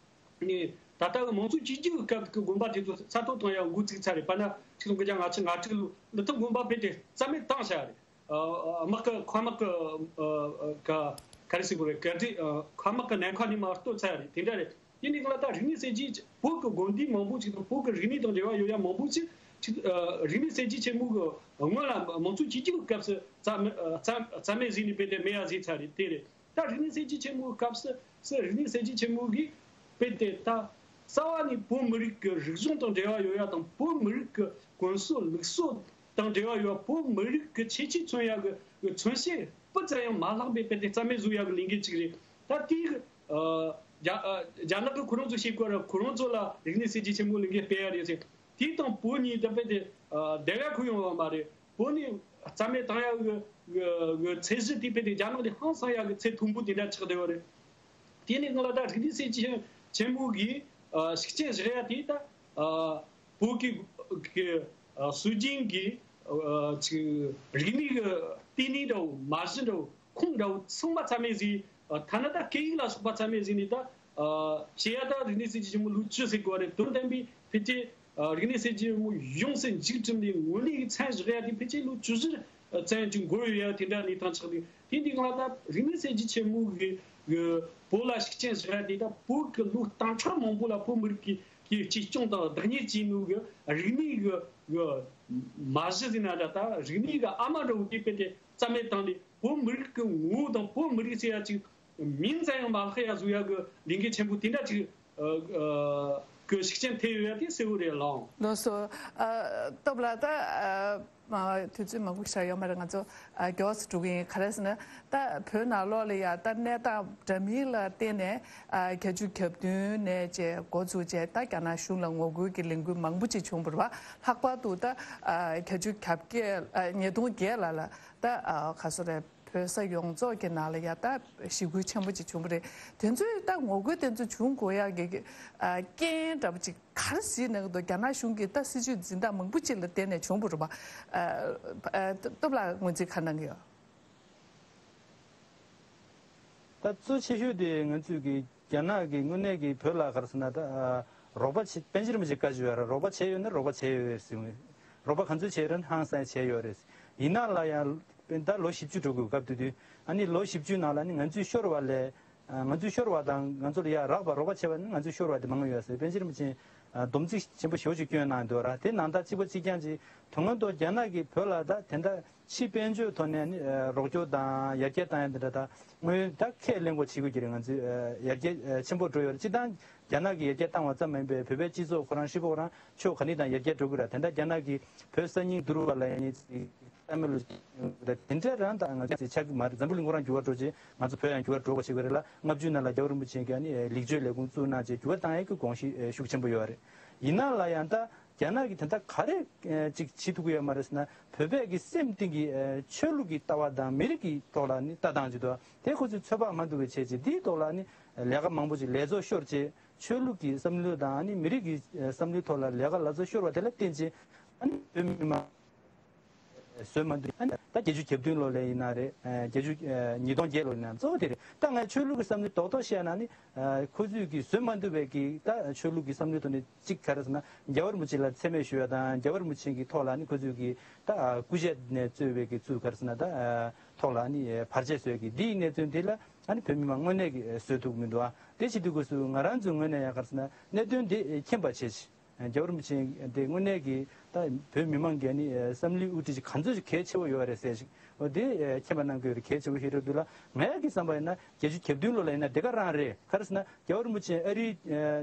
ནས་ད་ལྟ་གི་མང་གཙོ་བཅོས་བསྒྱུར་གྱི་སྐབས་ཀྱི་དགོན་པ་དེ་ཚོ་ས་ཐོག་བཏང་ཡ་འགོ་བཙུགས་ཚར་རེད། དཔེར་ན་ཆིག་སྟོང་དགུ་བརྒྱ་ལྔ་བཅུ་ང་དྲུག་ལོ་འདི་དག་དགོན་པ་རྦད་དེ་རྩ་མེད་བཏང་བཞག་རེད། ཨ་དམག་གི་མཁའ་དམག་གི་ཨ་ཨ་ག་ག་རེ་ཟེར་དགོས་རེད། ག་དེ་ཨ་མཁའ་དམག་གི་ནམ་མཁའ་ནས་མར་གཏོར་ཚར་རེད། དེ་འདྲ་རེད། དེ་ནས་གང་ལ་ད་རིག་གནས་གསར་བརྗེ་བོད་ཀྱི་དགོན་སྡེ་མང་པོ་ཅིག་དང་བོད་ཀྱི་རིག་གནས་དང་འབྲེལ་བ་ཡོད་ཡ་མང་པོ་ཅིག་ཅིག་ཨ་རིག་གནས་གསར་བརྗེ་ཆེན་མོ་གི་སྔོན་ལ་མང་གཙོ་བཅོས་བསྒྱུར་གྱི་སྐབས་སུ་རྩ་མེད་ཨ་རྩ་རྩ་མེད་བཟོས་ནས་རྦད་དེ་མེད་ཡ་བཟོས་ཚར་རེད། དེ་རེད། ད་རིག་གནས་གསར་བརྗེ་ཆེན་མོའི་སྐབས་སུ་སུ་རིག་གནས་གསར་བརྗེ་ཆེན་མོ་གིས་རྦད་དེ་ད་རྩ་བ་ནས་བོད་མི་རིགས་ཀྱི་རིག་གཞུང་དང་འབྲེལ་བ་ཡོད་ཡ་དང་བོད་མི་རིགས་ཀྱི་གོམས་སྲོལ་ལུགས་སྲོལ་དང་འབྲེལ་བ་ཡོད་བོད་མི་རིགས་ཀྱི་ཁྱད་ཆོས་མཚོན་ཡ་གི་གི་མཚོན་བྱེད་སྤུ་ཙམ་ཡང་མ་ལྷག་པའི་རྦད་དེ་རྩ་མེད་བཟོ་ཡ་གི་ལས་འགུལ་ཅིག་རེད། ད་དེའི་ཨ་རྒྱ་ཨ་རྒྱ་ནག་གི་ཁོ་རང་ཚོ་བཤད་དགོས་ར། ཁོ་རང་ཚོ་ལ་རིག་གནས་གསར་བརྗེ་ཆེན་མོ་ལས་འགུལ་སྤེལ་ཡ་རེད་ཟེར། དེ་དང་བོད་གཉིས་ད་རྦད་དེ་ཨ་འབྲེལ་བ་ཁོ་ཡོང་བ་མ་རེད། བོད་ནས་རྩ་མེད་བཏང་ཡ་གི་གི་གི་ཚད་གཞི་དེ་རྦད་དེ་རྒྱ་ནག་ནས་ཧང་སང་ཡ་གི་ཚད་མཐོན་པོ་དེ་འདྲ་ཆགས་བསྡད་པ་རེད། དེ་ནས་ང་ལ་ད་རིག་གནས་གསར་བརྗེ་ཆེན་མོ་གི་ཨ་ཤུགས་རྐྱེན་བཞག་ཡ་དེ་ད་ཨ་བོད་ཀྱི་གི་ཨ་སྲོལ་རྒྱུན་གྱི་ཨ་ཅིག་རིག་གནས་ཀྱི་ལྟེ་གནས་འདྲ་བོ་མ་གཞི་འདྲ་བོ་ཁུངས་འདྲ་བོ་ཚང་མ་རྩ་མེད་བཟོས། ཨ་ཐ་ན་ད་སྐད་ཡིག་ལ་སོགས་པ་རྩ་མེད་བཟོས་ནས་ད་ཨ་བཤད་ཡ་ད་རིག་གནས་གསར་བརྗེ་ཆེན་མོ་ལོ་བཅུ་ཟེར་དགོས་པ་རེད། དོན་དམ་པའི་ཕལ་ཆེར་ཨ་རིག་གནས་གསར་བརྗེ་ཆེན་མོ་ཡོངས་སུ་འཇིག་གྲིབ་ནས་ངོས་ལེན་གྱི་མཚམས་བཞག་ཡ་དེ་ཕལ་ཆེར་ལོ་བཅུ་བཞི་ཙམ་ཅིག་འགོར་ཡོད་ཡ་དེ་འདྲ་གནས་སྟངས་ཆགས་འདུག་དེ་འདི་གང་ལ་ད་རིག་གནས་གསར་བརྗེ་ཆེན་མོ་གི་གི་བོད་ལ་ཤུགས་རྐྱེན་བཞག་ཡ་དེ་ད་བོད་ཀྱི་ལོ་སྟོང་ཕྲག་མང་པོ་ལ་བོད་མི་རིགས་ཀྱི་གི་གཅེས་སྐྱོང་དང་བདག་གཉེར་བྱས་ནོ་གི་རིག་གནས་གི་གི་མ་གཞི་ཟེར་ན་འདྲ། ད་རིག་གནས་གི་ཨ་མ་འདྲ་བོ་དེ་རྦད་དེ་རྩ་མེད་བཏང་ནས་བོད་མི་རིགས་ཀྱི་ངོ་བོ་དང་བོད་མི་རིགས་ཟེར་ཡ་ཅིག་མིང་ཙམ་ཡང་མ་ལྷག་ཡ་བཟོ་ཡ་གི་ལས་འགུལ་ཆེན་པོ་དེ་འདྲ་ཅིག་ཨ་ཨ་གི་ཤུགས་རྐྱེན་ཐེབས་ཡོད་ཡ་དེ་གསལ་བོ་རེད་ལགས། ལགས་སོ། ཨ་སྟོབས་ལགས། ད་ཨ་དུས་ཚོད་མང་པོ་ཞིག་ཡོད་མ་རེད། ང་ཚོ་ཨ་མགྱོགས་སུ་འགྲོ་གི་ཡིན། ག་རེ་ཟེར་ན་ད་བོད་ནང་ལོགས་ལ་ཡ་ད་གནས་སྟངས་འདྲ་མིན་ལ་བརྟེན་ནས་ཨ་བརྒྱད་ཅུ་གྱ་བདུན་ནས་བཅས་འགོ་བཙུགས་བྱས་ད་རྒྱ་ནག་གཞུང་ལ་ངོ་རྒོལ་གྱི་ལས་འགུལ་མང་པོ་ཅིག་བྱུང་བ་རེད་པ། ལྷག་པར་དུ་ད་ཨ་བརྒྱད་ཅུ་གྱ་བརྒྱད་ཨ་ཉིས་སྟོང་བརྒྱད་ལ་ལ་ད་ཨ་ག་སོ་རེད། བོད་ས་ཡོངས་རྫོགས་ཀྱི་ནང་ལ་ཡ་ད་ཞི་རྒོལ་ཆེན་པོ་ཅིག་བྱུང་བ་རེད། དེ་ཚོའི་ད་ངོ་རྒོལ་དེ་ཚོ་བྱུང་དགོས་ཡག་གི་ཨ་རྐྱེན་འདྲ་པོ་ཅིག་ག་རེ་གཟིགས་གནང་གི་འདུག་རྒྱ་ནག་གཞུང་གི་ད་སྲིད་བྱུས་འཛིན་སྟངས་མང་པོ་ཅིག་ལ་བརྟེན་ནས་བྱུང་བ་རེད་པ། ཨ་ཨ་སྟོབས་ལགས་ངོས་འཛིན་ག་རེ་གནང་གི་ཡོད། ད་གཙོ་ཆེ་ཤོས་དེ་ང་ཚོས་ཀྱི་རྒྱ་ནག་གི་དངོས་གནས་ཀྱི་བོད་ལ་ག་རེ་ཟེར་ན་ད་ཨ་རོགས་པ་བྱེད། པཎ་ཆེན་རིན་པོ་ཆེས་བཀའ་བརྒྱབ་ཡོད་རེད། རོགས་པ་བྱས་ཡོད་ན་རོགས་པ་བྱས་ཡོད་རེད་ཟེར། རོགས་པ་ག་ཚོད་བྱས་ཡོད་རེད། ཧང་སང་བྱས་ཡོད་རེད། ཡིན་ན་ལ་ཡང་ད་ལོ་བཞི་བཅུ་འགྲོ་དགོས་སྐབས་དེ་དུས་ཨ་ནི་ལོ་བཞི་བཅུ་ནང་ལ་ནི་ང་ཚོས་ཤོར་བ་ལས་ཨ་ང་ཚོས་ཤོར་བ་དང་ང་ཚོ་ལ་ཡ་རག་པ་རོགས་པ་བྱས་པ་ནི་ང་ཚོས་ཤོར་བ་དེ་མང་ཡོད་ཟེར། པཎ་ཆེན་རིན་པོ་ཆེས་ཨ་སྡོམ་ཚིག་ཆེན་པོ་ཞེ་པོ་ཅིག་བསྐྱོན་གནང་འདུག་ར། དེ་ནང་ལྟར་གཅིག་པ་གཅིག་རྐྱང་ཅིག་དོན་ངོ་མ་རྒྱ་ནག་གིས་བོད་ལ་ད་དེ་འདྲ་ཕྱི་དཔལ་འབྱོར་ཐོག་ནས་ནི་ཨ་རོགས་སྐྱོར་དང་ཡར་རྒྱས་བཏང་ཡ་དེ་འདྲ་ད་དངོས་ཡོད་ད་ཁས་ལེན་དགོས་བྱེད་དགོས་ཀྱི་རེད། ང་ཚོས་ཨ་ཡར་རྒྱས་ཨ་ཆེན་པོ་འགྲོ་ཡོད་རེད། སྤྱིར་བཏང་རྒྱ་ནག་གིས་ཡར་རྒྱས་བཏང་བ་ཙམ་མ་ཡིན་པའི་བོད་པའི་སྤྱི་ཚོགས་ཁོ་རང་ཧྲིལ་པོ་ཁོ་རང་ཕྱོགས་ག་ནས་དང་ཡར་རྒྱས་འགྲོ་གི་རེད། དེ་འདྲ་རྒྱ་ནག་གིས་བོད་གསར་རྙིང་བསྡུར་བ་ལ་ཡང་ནི་རྩ་མེད་ལ་དེ་འདྲ་རང་ད་ང་ཚོས་ཆགས་ཀྱི་མ་རེད། འཛམ་བུ་གླིང་ཁོ་རང་འགྱུར་བ་འགྲོ་ཆེད་ང་ཚོ་བོད་ཡང་འགྱུར་བ་འགྲོ་དགོས་བྱེད་དགོས་རེད་ལ། ལྔ་བཅུ་ནང་ལ་རྒྱལ་བ་རིན་པོ་ཆེ་གིས་ནི་ལེགས་བཅོས་ལས་ཁུངས་བཙུགས་གནང་བྱས་འགྱུར་བ་བཏང་ཡས་ཀྱི་དགོངས་གཞི་ཤུགས་ཆེན་པོ་ཡོད་རེད། ཡིན་ན་ལ་ཡང་ད་ རྒྱ་ནག་གིས་དེ་འདྲ་ག་རེ་ཅིག་བྱེད་ཐུབ་ཀྱི་ཡོད་མ་རེད་ཟེར་ན། བོད་པའི་གི་སེམས་གཏིང་གི་ཆོས་ལུགས་ཀྱི་ལྟ་བ་དང་མི་རིགས་ཀྱི་ཐོག་ལ་ནི་ལྟ་སྟངས་ཅིག་འདུག་དེ་ཁོ་ཚོས་ཚོད་དཔག་མ་ཐུབ་པའི་བྱས་ཅིག་འདིའི་ཐོག་ལ་ནི་ལས་ཀ་མང་པོ་ཅིག་ལས་ཚོགས་ཤོར་བྱས། ཆོས་ལུགས་ཀྱི་བསམ་བློ་དང་ཨ་ནི་མི་རིགས་ཀྱི་བསམ་བློའི་ཐོག་ལ་ལས་ཀ་ལས་ཚོགས་ཤོར་བ་དེ་ལ་བརྟེན་བྱས། ཨ་ནི་བོད་མི་མང་བཟོད་མ་འདུག་ཨ་ནི་ད་བརྒྱད་ཅུ་གྱ་བདུན་ལོ་ལ་ཡིན་ན་རེད། བརྒྱད་ཅུ་ཉིས་སྟོང་བརྒྱད་ལོ་ཡིན་ན་གཙོ་བོ་དེ་རེད། ད་ང་ཆོས་ལུགས་ཀྱི་བསམ་བློའི་རྡོག་རྡོག་བཤད་ན་ནི། ཁོ་ཚོས་ཀྱི་བཟོད་མ་འདུག་པའི་གི་ད་ཆོས་ལུགས་ཀྱི་བསམ་བློའི་ཐོག་ནས་གཅིག་ག་རེ་ཟེར་ན། རྒྱལ་བ་རིན་པོ་ཆེ་ལ་མཚན་སྨད་ཞུ་བ་དང་། རྒྱལ་བ་རིན་པོ་ཆེ་གི་ཐོག་ལ་ནི་ཁོ་ཚོས་ཀྱི་ད་སྐུ་ཞབས་ནས་གཙོས་པའི་གི་ཚུལ་ག་རེ་ཟེར་ན། ད་ཐོག་ལ་ནི་བར་ཆད་བཟོས་ཀྱི་འདིའི་གནས་ཚུལ་འདི་ལ་ཨ་ནི་བོད་མི་མང་དངོས་གནས་ཀྱི་བཟོད་ཐུབ་མི་འདུག་ཨ་དེ་བྱེད་དུས་སྐབས་སུ་ང་རང་ཚོའི་ངོས་ནས་ཡང་ག་རེ་ཟེར་ན། གནད་དོན་འདི་མཁྱེན་པ་བྱེད་ཅིག་རྒྱལ་བ་རིན་པོ་ཆེ་དེ་དངོས་གནས་ཀྱི་ད་བོད་མི་མང་གི་ནི་བསམ་བློའི་དབུ་ཁྲིད་ཅིག་ག་ཚོད་ཅིག་གལ་ཆེ་བོ་ཡོད་རེད་ཟེར་ཞིག་འོ་དེ་མཁྱེན་པ་གནང་དགོས་རེད། གལ་ཆེ་བོ་ཞིག་རེད་འདུག་ལ། ངའི་གི་བསམ་པ་ཡིན་ན་བརྒྱད་ཅུ་གྱ་བདུན་ལོ་ལ་ཡིན་ན་དེ་ག་རང་རེད། ག་རེ་ཟེར་ན། རྒྱལ་བ་རིན་པོ་ཆེ་ཨ་རིའི་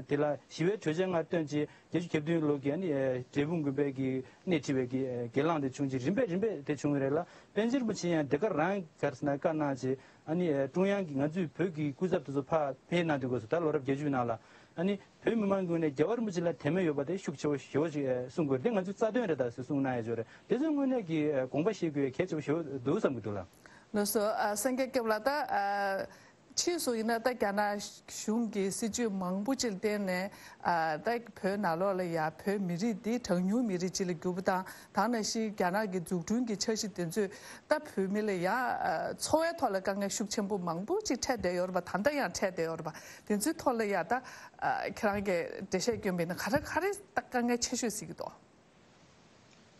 དེ་ལ་ཞི་བའི་གྲོས་ཆོད་ལྔ་བཏོན་རྗེས་བརྒྱད་ཅུ་གྱ་བདུན་ལོ་གི་ཨ་ནི་འབྲས་སྤུངས་དགོན་པའི་གི་སྣེ་ཁྲིད་པའི་གི་སྒེར་ལངས་དེ་བྱུང་རྗེས་རིམ་པས་རིམ་པས་དེ་བྱུང་བ་རེད་ལ། པཎ་ཆེན་རིན་པོ་ཆེ་ཡང་དེ་ག་རང་ག་རེ་ཟེར་ན་བཀའ་གནང་རྗེས་ཨ་ནི་ཀྲུང་དབྱང་གི་ང་ཚོའི་བོད་ཀྱི་སྐུ་ཚབ་དེ་ཚོ་ཕར་ཕེབས་གནང་དུས་སྐབས་སུ་ད་ལོ་རབས་བརྒྱད་ཅུ་ནང་ལ་ཨ་ནི། བོད་མི་མང་ངོས་ནས་རྒྱལ་བ་རིན་པོ་ཆེ་ལ་དད་མོས་ཡོད་པ་དེ་ཤུགས་ཆེ་བོ་ཞེ་བོ་ཞིག་གསུང་དགོས་རེད། དེ་ང་ཚོའི་རྩ་དོན་རེད། ད་ཟེར་གསུང་གནང་ཡ་ཅིག་རེད། དེ་ཚོའི་ངོས་ནས་ཀྱི་དགོངས་པ་བཞེས་དགོས་ཡ་གལ་ཆེ་བོ་ཞེ་བོ་འདུག་བསམ་གྱི་འདུག་ལགས། ལགས་སོ། ཨ་སངས་རྒྱས་སྐྱབས་ལགས། ད་ཨ་ཕྱིས་སུ་ཡིན་ན་ད་རྒྱ་ནག་གཞུང་གི་སྲིད་བྱུས་མང་པོ་ཅིག་ལ་བརྟེན་ནས་ཨ་ད་བོད་ནང་ལོགས་ལ་ཡ་བོད་མི་རིགས་འདི་གྲངས་ཉུང་མི་རིགས་ཅིག་ལ་གྱུར་པ་དང་། ད་ནང་བཞིན་རྒྱ་ནག་གི་འཛུགས་སྐྲུན་གྱི་འཆར་གཞི་དེ་ཚོས་ད་བོད་མི་ལ་ཡང་ཨ་འཚོ་བའི་ཐོག་ལ་དཀའ་ངལ་ཤུགས་ཆེན་པོ་མང་པོ་ཅིག་འཕྲད་བསྡད་ཡོད་རེད་པ། ད་ལྟ་ཡང་འཕྲད་བསྡད་ཡོད་རེད་པ། དེ་ཚོའི་ཐོག་ལ་ཡ་ད་ཨ་ཁྱེད་རང་གིས་འགྲེལ་བཤད་སྐྱོན་པས་ན་ག་རེ་ག་རེ་ད་དཀའ་ངལ་ཆེ་ཤོས་གཟིགས་ཀྱི་འདུག་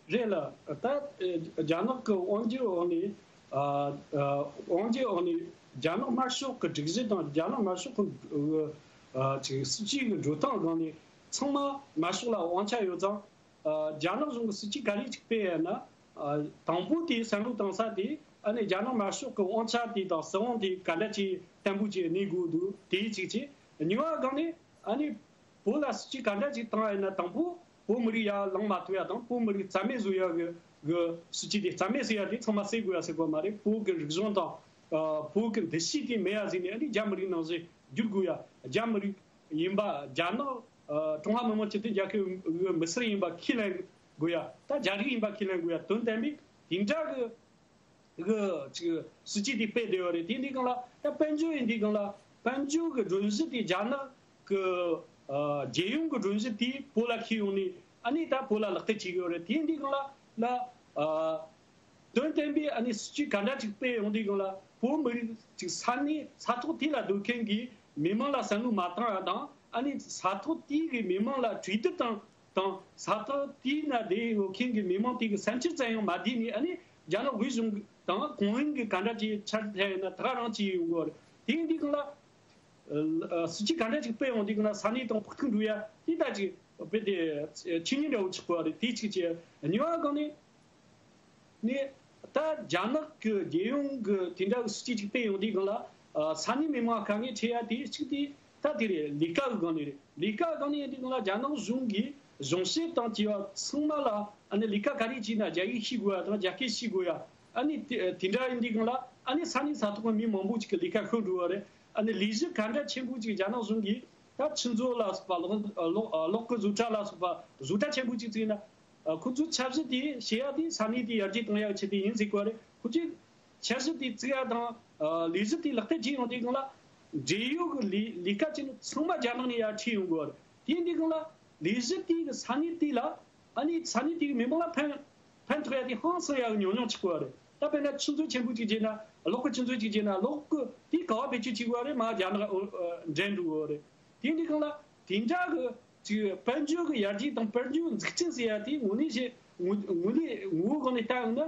རེད་ལ། ད་ཨ་རྒྱ་ནག་གི་དབང་སྒྱུར་འོག་ནས་ཨ་ཨ་དབང་སྒྱུར་འོག་ནས་རྒྱ་ནག་དམར་ཤོག་གི་སྒྲིག་གཞི་དང་རྒྱ་ནག་དམར་ཤོག་གི་ཨ་ཅིག་སྲིད་ཇུས་ཀྱི་འགྲོ་སྟངས་སྒང་ནས་ཚང་མ་དམར་ཤོག་ལ་དབང་ཆ་ཡོད་ཙང་། ཨ་རྒྱ་ནག་གཞུང་གི་སྲིད་ཇུས་ག་རེ་ཅིག་སྤེལ་ཡ་ན། ཨ་དང་པོ་དེ་བསམ་བློ་བཏང་ས་དེ་ཨ་ནི་རྒྱ་ནག་དམར་ཤོག་གི་དབང་ཆ་དེ་དང་སྲིད་དབང་དེ་ག་འདྲ་ཅིག་བརྟན་པོ་ཅིག་གནས་དགོས་འདུག་དེ་གཅིག་བྱས། གཉིས་པ་སྒང་ནས་ཨ་ནི་བོད་ལ་སྲིད་ཇུས་ག་འདྲ་ཅིག་བཏང་ཡ་ན། དང་པོ་བོད་མི་རིགས་ཡར་ལངས་མ་ཐུབ་ཡ་དང་། བོད་མི་རིགས་རྩ་མེད་བཟོ་ཡ་གི་གི་སྲིད་ཇུས་དེ། རྩ་མེད་ཟེར་ཡ་དེ་ཚང་མ་བསད་དགོས་ཡ་ཟེར་དགོས་མ་རེད། བོད་ཀྱི་རིག་གཞུང་དང་ཨ་བོད་ཀྱི་འདུ་ཤེས་དེ་མེད་ཡ་ཟེར་ནས་ཨ་ནི་རྒྱ་མི་རིགས་ནང་བཞིན་བསྒྱུར་དགོས་ཡ། རྒྱ་མི་རིགས་ཡིན་པ། རྒྱ་ནག་ཨ་ཀྲུང་ཧྭ་མི་དམངས་སྤྱི་མཐུན་རྒྱལ་ཁབ་ཀྱི་མི་སེར་ཡིན་པ་ཁས་ལེན་དགོས་ཡ། ད་རྒྱ་རིགས་ཡིན་པ་ཁས་ལེན་དགོས་ཡ། དོན་དམ་པའི་དེ་འདྲ་གི་གི་ཅིག་སྲིད་ཇུས་དེ་སྤེལ་བསྡད་ཡོད་རེད། དེ་འདི་སྒང་ལ་ད་དཔལ་འབྱོར་ཡིན་འདི་སྒང་ལ། དཔལ་འབྱོར་གི་སྒྲོམ་གཞི་དེ་རྒྱ་ནག་གི་ཨ་རྒྱལ་ཡོངས་གི་སྒྲོམ་གཞི་དེ་བོད་ལ་ཁྱེར་ཡོང་ནས་ཨ་ནི་ད་བོད་ལ་ལག་བསྟར་བྱེད་ཀྱི་ཡོད་རེད། དེ་འདི་སྒང་ལ་ལ་ཨ་དོན་དམ་པའི་ཨ་ནི་སྲིད་ཇུས་ག་འདྲ་ཅིག་སྤེལ་ཡོང་དུས་སྒང་ལ། བོད་མི་རིགས་ཅིག་ས་གནས་ས་ཐོག་དེ་ལ་སྡོད་མཁན་གྱི་མི་མང་ལ་བསམ་བློ་མ་བཏང་ཡ་དང་། ཨ་ནི་ས་ཐོག་དེའི་གི་མི་མང་ལ་གྲོས་བསྡུར་དང་དང་། ས་ཐོག་དེའི་ནང་བསྡད་ཡོད་མཁན་གྱི་མི་མང་དེ་གི་སེམས་ཤུགས་ཙམ་ཡང་མ་བསྡུས་ནས། ཨ་ནི་རྒྱ་ནག་དབུས་གཞུང་དང་གུང་ཧྲེང་གི་ག་འདྲ་ཅིག་ཆ་ཐལ་ཡིན་ན་ད་ག་རང་ཅིག་ཡོང་གི་ཡོད་རེད། དེ་ཡིན་དུས་སྒང་ལ། ཨ་སྲིད་ཇུས་ག་འདྲ་ཅིག་སྤེལ་ཡོང་དུས་སྒང་ལ་ས་གནས་དང་ཕོག་ཐུག་འགྲོ་ཡ་དེ་ད་ཅིག་དཔེ་དེ་ཆོས་ཉིད་འདྲ་བོ་ཆགས་པ་རེད། དེ་གཅིག་བྱས། གཉིས་པ་སྒང་ནས་ནས་ད་རྒྱ་ནག་གི་རྒྱལ་ཡོངས་ཀྱི་དེ་འདྲ་གི་སྲིད་ཇུས་ཅིག་སྤེལ་ཡོང་དུས་སྒང་ལ། ཨ་ས་གནས་མི་མང་དཀའ་ངལ་འཕྲད་ཡ་དེ་གཅིག་དེ་ད་དེ་རེད། ལས་ཀ་གི་སྒང་ནས་རེད། ལས་ཀ་སྒང་ནས་ཡིན་དུས་སྒང་ལ་རྒྱ་ནག་གཞུང་གིས་གཞུང་བཤེར་དང་བཅས་པ་ཚང་མ་ལ་ཨ་ནི་ལས་ཀ་ག་རེ་བྱས་ན་རྒྱ་ཡིག་ཤེས་དགོས་ཡ་དང་རྒྱ་སྐད་ཤེས་དགོས་ཡ། ཨ་ནི་དེ་དེ་འདྲ་ཡིན་དུས་སྒང་ལ་ཨ་ནི་ས་གནས་ས་ཐོག་གི་མི་མང་པོ་ཅིག་གི་ལས་ཀ་ཤོར་འགྲོ་བ་རེད། ཨ་ནི་ལས་གཞི་ག་འདྲ་ཆེན་པོ་ཅིག་རྒྱ་ནག་གཞུང་གིས་ད་ཆུ་མཛོད་ལ་སོགས་པ། གློག་གློག་གློག་གི་བཟོ་གྲྭ་ལ་སོགས་པ་བཟོ་གྲྭ་ཆེན་པོ་ཅིག་བཙུགས་ན། ཨ་ཁོ་ཚོའི་འཆར་གཞི་དེ་བྱེད་ཡ་དེ་ས་གནས་དེ་ཡར་རྒྱས་གཏོང་ཡ་ཆེད་དུ་ཡིན་ཟེར་གོ་རེད། ཁོ་ཚོས་འཆར་གཞི་དེ་བཙུགས་ཡ་དང་། ཨ་ལས་གཞི་དེ་ལག་བསྟར་བྱེད་ཡོང་དུས་སྒང་ལ། འབྲེལ་ཡོད་ཀྱི་ལས་ལས་ཀ་བྱེད་མཁན་ཚང་མ་རྒྱ་ནག་ནས་ཡར་ཁྲིད་ཡོང་གི་ཡོད་རེད། དེ་ཡིན་དུས་སྒང་ལ་ལས་གཞི་དེ་གི་ས་གནས་དེ་ལ། ཨ་ནི་ས་གནས་དེ་གི་མི་མང་ལ་ཕན་ཕན་ཐོགས་ཡ་དེ་ཧང་སང་ཡ་གི་ཉུང་ཉུང་ཆགས་ཀྱི་ཡོད་རེད། ད་དཔེར་ན་ཆུ་མཛོད་ཆེན་པོ་གཅིག་བྱས་ན། གློག་གི་ཆུ་མཛོད་གཅིག་བྱས་ན་གློག་གི་དེ་ག་པར་བེད་སྤྱོད་བྱེད་དགོས་རེད། མར་རྒྱ་ནག་འདྲེན་འགྲོ་གི་ཡོད་རེད། དེ་ཡིན་དུས་སྒང་ལ་དེ་འདྲ་གི་ཅིག་དཔལ་འབྱོར་གྱི་ཡར་རྒྱས་དང་དཔལ་འབྱོར་འཛུགས་སྐྲུན་ཟེར་ཡ་དེ་དངོས་གནས་བཤད། དངོས་དངོས་གནས་ངོ་བོའི་སྒང་ནས་བལྟ་ཡོང་ན།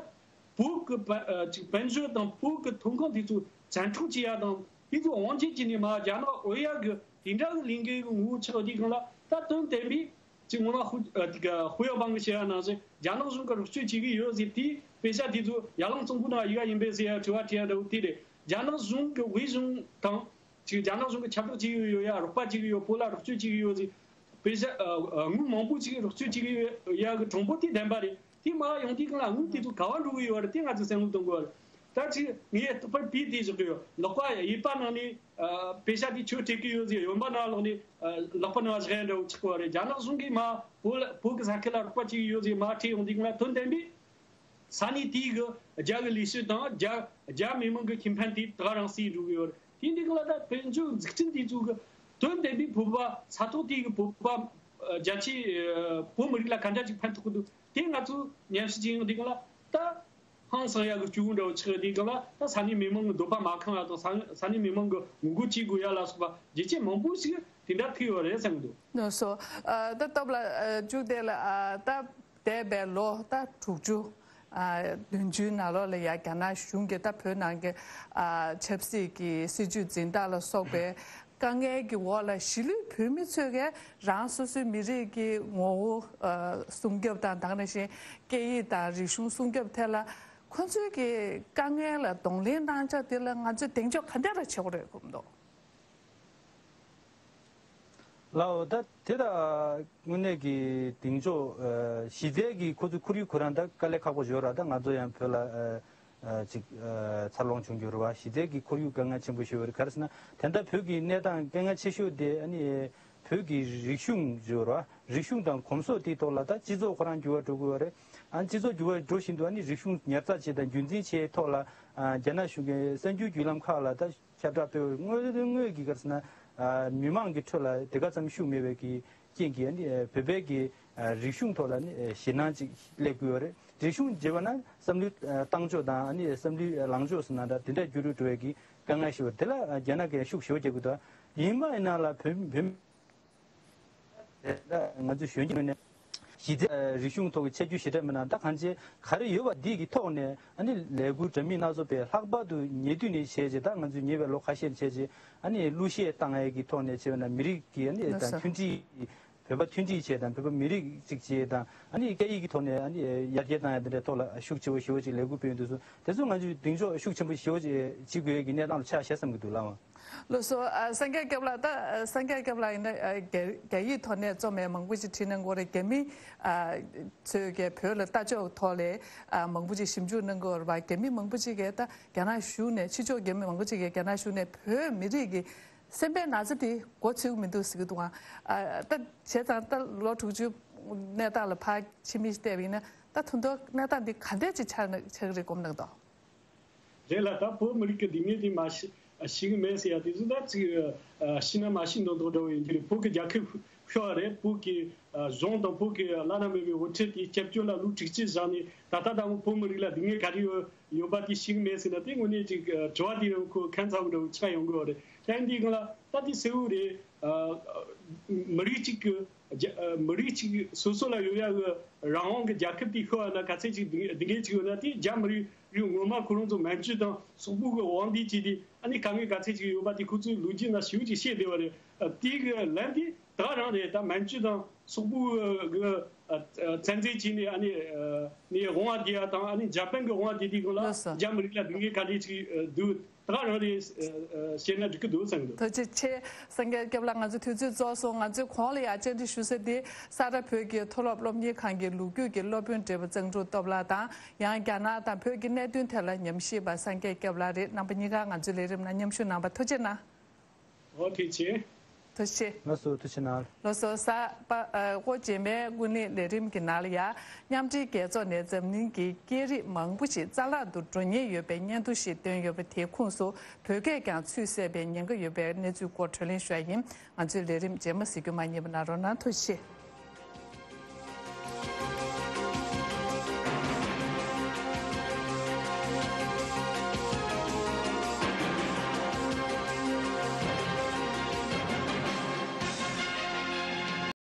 བོད་ཀྱི་དཔལ་ཨ་ཅིག་དཔལ་འབྱོར་དང་བོད་ཀྱི་ཐོན་ཁུངས་དེ་ཚོ་བཙན་འཕྲོག་བྱེད་ཡ་དང་། དེ་ཚོ་དབང་ཆ་བྱས་ནས་མར་རྒྱ་ནག་བོར་ཡ་གི་དེ་འདྲ་གི་ལས་འགུལ་གྱི་ངོ་བོ་ཆགས་དུས་སྒང་ལ། ད་དོན་དམ་པའི་ཅིག་ངོ་མ་ཧུ་ཨ་དེ་ག་ཧུའུ་ཡའོ་པང་གིས་བཤད་ཡ་ནང་བཞིན་རྒྱ་ནག་གཞུང་གིས་རོགས་སྐྱོར་བྱེད་ཀྱི་ཡོད་ཟེར། དེའི་དཔེ་ཆ་དེ་ཚོ་ཡར་ལངས་གཙང་པོ་ནང་ཡོད་ཡ་ཡིན་པས་ཟེར་ཡ་དྲི་བ་དྲི་ཡ་འདྲ་བོ་དེ་རེད། རྒྱ་ནག་གཞུང་གི་དབུས་གཞུང་དང་། ཅིག་རྒྱ་ནག་གཞུང་གིས་ཁྱབ་བསྒྲགས་བྱེད་ཀྱི་ཡོད་ཡ། རོགས་པ་བྱེད་ཀྱི་ཡོད། བོད་ལ་རོགས་སྐྱོར་བྱེད་ཀྱི་ཡོད་ཟེར། དཔེ་ཆ་ཨ་ཨ་དངུལ་མང་པོ་ཅིག་རོགས་སྐྱོར་བྱེད་ཀྱི་ཡོད་ཡ་གི་གྲངས་འབོར་དེ་བདེན་པ་རེད། དེ་མར་ཡོང་དུས་སྒང་ལ་དངུལ་དེ་ཚོ་ག་པར་འགྲོ་གི་ཡོད་རེད། དེ་ང་ཚོས་བསམ་བློ་གཏོང་དགོས་རེད། ད་ཅིག་ངས་རྟག་པར་པི་དེ་བཞག་གི་ཡོད། ལག་པ་གཡས་པ་ནང་ནས་ཨ་པེ་ཤ་དེ་ཁྱོད་སྤྲད་གི་ཡོད་ཟེར། གཡོན་པ་ནང་ལོགས་ནས་ཨ་ལག་པ་ནང་བཞག་ཡ་འདྲ་བོ་ཆགས་པ་རེད། རྒྱ་ནག་གཞུང་གིས་མ་བོད་ལ་བོད་ཀྱི་ས་ཁུལ་ལ་རོགས་པ་བྱེད་ཀྱི་ཡོད་ཟེར་མར་ཁྲིད་ཡོང་དུས་སྒང་ལ། དོན་དམ་པའི་ས་གནས་དེའི་གི་རྒྱ་གི་ལས་བྱེད་དང་རྒྱ་རྒྱ་མི་མང་གི་ཁེ་ཕན་དེ་ད་ག་རང་བསྲེས་འགྲོ་གི་ཡོད་རེད། དེ་འདི་སྒང་ལ་ད་དཔལ་འབྱོར་འཛུགས་སྐྲུན་དེ་ཚོ་གི་དོན་དམ་པའི་བོད་པ་ས་ཐོག་དེའི་གི་བོད་པ་ཨ་རྒྱ་ཆེ་ཨ་བོད་མི་རིགས་ལ་ག་འདྲ་ཅིག་ཕན་ཐོགས་ཀྱི་འདུག་དེ་ང་ཚོ་ཉམས་ཞིབ་བྱེད་ཡོང་དུས་སྒང་ལ་ད། ཧང་སང་ཡག་གི་སྐྱོ་བོ་འདྲ་བོ་ཆགས་དུས་སྒང་ལ། ད་ས་གནས་མི་མང་གི་འདོད་པ་མ་ཁེངས་པ་དང་། ས་ས་གནས་མི་མང་གི་ངོ་རྒོལ་བྱེད་དགོས་ཡ་ལ་སོགས་པ་རྒྱུ་རྐྱེན་མང་པོ་ཞིག་དེ་འདྲ་ཐུག་ཡོད་རེད་བསམ་གྱི་འདུག་ལགས་སོ། ཨ་ད་སྟོབས་ལགས། ཨ་མཇུག་དེ་ལ་ཨ་ད་འདས་པའི་ལོ་ད་དྲུག་ཅུ་ཨ་བདུན་ཅུའི་ནང་ལོགས་ལ་ཡ་རྒྱ་ནག་གཞུང་གིས་ད་བོད་ནང་གི་ཨ་ཆབ་སྲིད་ཀྱི་སྲིད་བྱུས་འཛིན་སྟངས་ལ་སོགས་པའི་དཀའ་ངལ་གྱི་འོག་ལ་གཞིས་ལུས་བོད་མི་ཚོས་ཀྱང་རང་སོ་སོའི་མི་རིགས་ཀྱི་ངོ་བོ་ཨ་སྲུང་སྐྱོབ་དང་། དེ་ནང་བཞིན་སྐད་ཡིག་དང་རིག་གཞུང་སྲུང་སྐྱོབ་ཐད་ལ་ཁོ་ཚོའི་གི་དཀའ་ངལ་ལ་གདོང་ལེན་གནང་བྱ་དེ་ལ་ང་ཚོས་གདེང་འཇོག་ག་འདྲ་ལ་བྱེད་དགོས་རེད་དགོངས་འདུག་ལགས་འོ། ད་དེ་ད་དངོས་གནས་ཀྱི་གདེང་འཇོག་ཨ་གཞི་རྩའི་གི་ཁོ་ཚོའི་ཁོར་ཡུག་ཁོ་རང་ད་དཀའ་ལས་ཁག་པོ་ཡོད་ར། ད་ང་ཚོ་ཡང་བོད་ལ་ཨ་ཨ་ཅིག་ཨ་འཚར་ལོངས་བྱུང་རྒྱུ་རེད་བ། གཞི་རྩའི་གི་ཁོར་ཡུག་དཀའ་ངལ་ཆེན་པོ་ཞིག་ཡོད་རེད། ག་རེ་ཟེར་ན་ད་ལྟ་བོད་ཀྱི་གནས་སྟངས་དཀའ་ངལ་ཆེ་ཤོས་དེ་ཨ་ནི་བོད་ཀྱི་རིག་གཞུང་ཡོད་ར། རིག་གཞུང་དང་གོམས་སྲོལ་དེའི་ཐོག་ལ་ད་སྤྱི་ཚོགས་ཁོ་རང་འགྱུར་བ་འགྲོ་གི་ཡོད་རེད། ཨ་སྤྱི་ཚོགས་འགྱུར་བ་འགྲོ་བཞིན་དུ་ཨ་ནི་རིག་གཞུང་ཉར་ཚགས་བྱེད་དང་རྒྱུན་འཛིན་བྱེད་ཐོག་ལ་ཨ་རྒྱ་ནག་གཞུང་གི་གསར་འགྱུར་བརྒྱུད་ལམ་ཁག་ལ་ད་ཁྱབ་བསྒྲགས་སྤེལ་བའི་དངོས་དངོས་ཀྱི་ག་རེ་ཟེར་ན་ཨ་མི་མང་གི་ཁྲོད་ལ་དེ་ག་ཙམ་ཤུགས་མེད་པའི་གི་རྐྱེན་གྱིས་ཨ་ནི་བོད་པའི་གི་ཨ་རིག་གཞུང་ཐོག་ལ་ཨ་ནི་ཨ་ཞེད་སྣང་ཅིག་སླེབས་ཀྱི་ཡོད་རེད། རིག་གཞུང་ཅེས་པ་ན་བསམ་བློའི་ཨ་བཏང་ཕྱོགས་དང་ཨ་ནི་བསམ་བློའི་ལངས་ཕྱོགས་ཟེར་ན་འདྲ་དེ་འདྲ་འགྱུར་རུ་འགྲོ་བའི་གི་དཀའ་ངལ་ཞིག་ཡོད་རེད། དེ་ལ་ཨ་རྒྱ་ནག་གིས་ཤུགས་ཞེ་པོ་རྒྱག་གི་འདུག་ཡིན་མ་ཡིན་ན་ལ་བོད་བོད་མི་ང་ཚོས་གཞོན་སྐྱེས་ངོས་ནས་གཞི་རྩའི་རིག་གཞུང་ཐོག་གི་ཁྱད་ཆོས་ཞེ་དྲག་མེད་ན་ད་གང་ཅི་ག་རེ་ཡོད་པ་འདི་གི་ཐོག་ནས་ཨ་ནི་ལས་འགུལ་འདྲ་མིན་སྣ་ཚོགས་པའི་ལྷག་པར་དུ་ཉེ་དུས་ནས་བྱས་རྗེས་ད་ང་ཚོས་ཉེ་བའི་ལོ་ཁ་ཤས་བྱས་རྗེས་ཨ་ནི་གླུ་གཞས་བཏང་ཡས་ཀྱི་ཐོག་ནས་བྱས་པ་ན་མི་རིགས་ཀྱི་ཨ་ནི་ལགས་སོ། མཐུན་སྒྲིལ། བོད་པ་མཐུན་སྒྲིལ་བྱས་དང་བོད་པ་མི་རིགས་གཅིག་བྱས་དང་ཨ་ནི་སྐད་ཡིག་གི་ཐོག་ནས་ཨ་ནི་ཡར་རྒྱས་བཏང་ཡས་དེ་འདྲའི་ཐོག་ལ་ཤུགས་ཆེ་བོ་ཞེ་བོ་ཅིག་ལས་འགུལ་སྤེལ་ཡོང་དུས་སུ་དེ་ཚོ་ང་ཚོས་གདེང་འཇོག་ཤུགས་ཆེན་པོ་ཞེ་བོ་ཅིག་བྱེད་དགོས་ཡས་ཀྱི་གནས་སྟངས་ལ་ཆགས་ཤག་བསམ་གྱི་འདུག་ལགས། ལགས་སོ། ཨ་སངས་རྒྱས་སྐྱབས་ལགས། ད་ཨ་སངས་རྒྱས་སྐྱབས་ལགས་ཡིན་ན་ཨ་རྒྱ་རྒྱ་ཡིག་ཐོག་ནས་རྩོམ་ཡས་མང་པོ་ཞིག་བྲིས་གནང་གི་ཡོད་རེད། རྒྱ་མི་ཨ་ཚོས་ཀྱི་བོད་ལ་ལྟ་ཕྱོགས་ཐོག་ལ་ཨ་མང་པོ་ཞིག་ཞིབ་འཇུག་གནང་གི་ཡོད་རེད་པ། རྒྱ་མི་མང་པོ་ཞིག་གིས་ད་རྒྱ་ནག་གཞུང་ནས་ཕྱི་ཕྱོགས་རྒྱ་མི་མང་པོ་ཞིག་གིས་རྒྱ་ནག་གཞུང་ནས་བོད་མི་རིགས་ཀྱི་སེམས་པའི་ན་ཚ་དེ་མགོ་ཚོས་ཀྱི་མི་འདུག་ཟེར་གྱི་འདུག་ཨ། ཨ་ད་བྱས་ཙང་ད་ལོ་དྲུག་ཅུ་གནས་སྟངས་ལ་ཕར་ཕྱི་མིག་བལྟས་པ་ཡིན་ན་ད་ད་དུང་གནས་སྟངས་འདི་ག་འདྲས་ཅིག་ཆགས་ན་ཆགས་ཀྱི་རེད་དགོངས་གནང་དང་། རེད་ལགས། ད་བོད་མི་རིགས་ཀྱི་སྡུག་བསྔལ་དེ་མ་ཤི་ཤི་གི་མེད་ཟེར་ཡ་དེ་ཚོ་ད་ཅིག་ཤི་ན་མ་ཤི་མདོག་མདོག་འདྲ་བོ་ཡིན་གྱི་རེད། བོད་ཀྱི་རྒྱལ་ཁབ་ཤོར་བ་རེད། བོད་ཀྱི་གཞུང་དང་བོད་ཀྱི་བླ་ན་མེད་པའི་དབུ་ཁྲིད་དེ་སྐྱབས་བཅོལ་ལ་ལོ་དྲུག་ཅུ་བཞག་ནས་ད་ལྟ་དང་བོད་མི་རིགས་ལ་སྡུག་བསྔལ་ག་རེ་ཡོད་ཡོད་པ་དེ་ཤེས་ཀྱི་མེད་ཟེར་ན་དེ་དངོས་གནས་ཅིག་དྲི་བ་དེ་རང་ཁོ་ཁ་མཚར་བོ་འདྲ་བོ་ཆགས་ཡོང་གི་ཡོད་རེད། ད་འདིའི་སྒང་ལ་ད་དེ་གསལ་བོ་རེད། མི་རིགས་གཅིག་གི་རྒྱ་མི་རིགས་གཅིག་སོ་སོ་ལ་ཡོད་ཡ་གི་རང་དབང་གི་རྒྱལ་ཁབ་དེ་ཤོར་བ་ན་ག་ཚད་ཅིག་སྡུག་བསྔལ་ཅིག་ཡོད་ན། དེ་རྒྱ་མི་རིགས་རིགས་ངོ་མ་ཁོ་རང་ཚོ་མན་ཇུ་དང་སོག་པོ་གི་དབང་སྡུད་བྱས་ཏེ་ཨ་ནི་དཀའ་ངལ་ག་ཚད་ཅིག་ཡོད་པ་དེ་ཁོ་ཚོའི་ལོ་རྒྱུས་ནང་ཞེ་པོ་ཅིག་བཤད་བསྡད་པ་རེད། དེ་གི་ལན་དེ་ད་རང་རེད། ད་མན་ཇུ་དང་སོག་པོ་གི་ཨ་ཨ་བཙན་འཛུལ་བྱས་ནས་ཨ་ནི་ཨ་ནི་དབང་བ་བསྡུས་ཡ་དང་ཨ་ནི་འཇར་པན་གྱི་དབང་བ་བསྡུས་དུས་སྒང་ལ་ལགས་སོ། རྒྱ་མི་རིགས་ལ་སྡུག་བསྔལ་ག་འདྲས་ཅིག་ཨ་འདུག་ད་རང་རེད་ཨ་ཨ་བཤད་ན་འགྲིག་གི་འདུག་བསམ་གི་འདུག་ཐུགས་རྗེ་ཆེ། སངས་རྒྱས་སྐྱབས་ལགས། ང་ཚོ་དུས་ཚོད་རྫོགས་སོང་། ང་ཚོས་གོང་ལ་ཡང་བཅར་འདྲི་ཞུ་ས་དེ་ས་རཱ་བོད་ཀྱི་མཐོ་སློབ་སློབ་གཉེར་ཁང་གི་ལོ་རྒྱུས་ཀྱི་སློབ་དཔོན་བགྲེས་པ་གཙང་ཕྲུག་སྟོབས་ལགས་དང་། ཡང་རྒྱ་ནག་དང་བོད་ཀྱི་གནད་དོན་ཐད་ལ་ཉམས་ཞིབ་པ་སངས་རྒྱས་སྐྱབས་ལགས་རེད། རྣམ་པ་གཉིས་ཀ་ང་ཚོའི་ལས་རིམ་ནང་མཉམ་ཞུགས་གནང་བར་ཐུགས་རྗེ་གནང་། འོ་ཐུགས་རྗེ་ཆེ། ཐུགས་རྗེ་ཆེ། ལགས་སོ་ཐུགས་རྗེ་གནང་། ལགས་སོ། གཟའ་པ་ཨ་ཧོ་རྗེས་མའི་ཀུན་གླེང་ལས་རིམ་གྱི་ནང་ལ་ཡང་མཉམ་འབྲེལ་རྒྱལ་ཚོགས་ནས་འཛམ་གླིང་གི་སྐད་རིགས་མང་པོ་ཞིག་རྩ་བརླག་ཏུ་འགྲོ་ཉེན་ཡོད་པའི་སྙན་ཐོ་ཞིག་བཏོན་ཡོད་པ་དེའི་ཁོངས་སུ་བོད་སྐད་ཀྱང་ཚུད་བསྲེས་པའི་ཉེན་ཁ་ཡོད་པའི་གནས་ཚུལ་སྐོར་བགྲོ་གླེང་ཞུ་བ་ཡིན། ང་ཚོའི་ལས་རིམ་རྗེས་མ་གཟིགས་རྒྱུ་མ་བསྙེལ་བ་གནང་རོགས་གནང་། ཐུགས་རྗེ་ཆེ།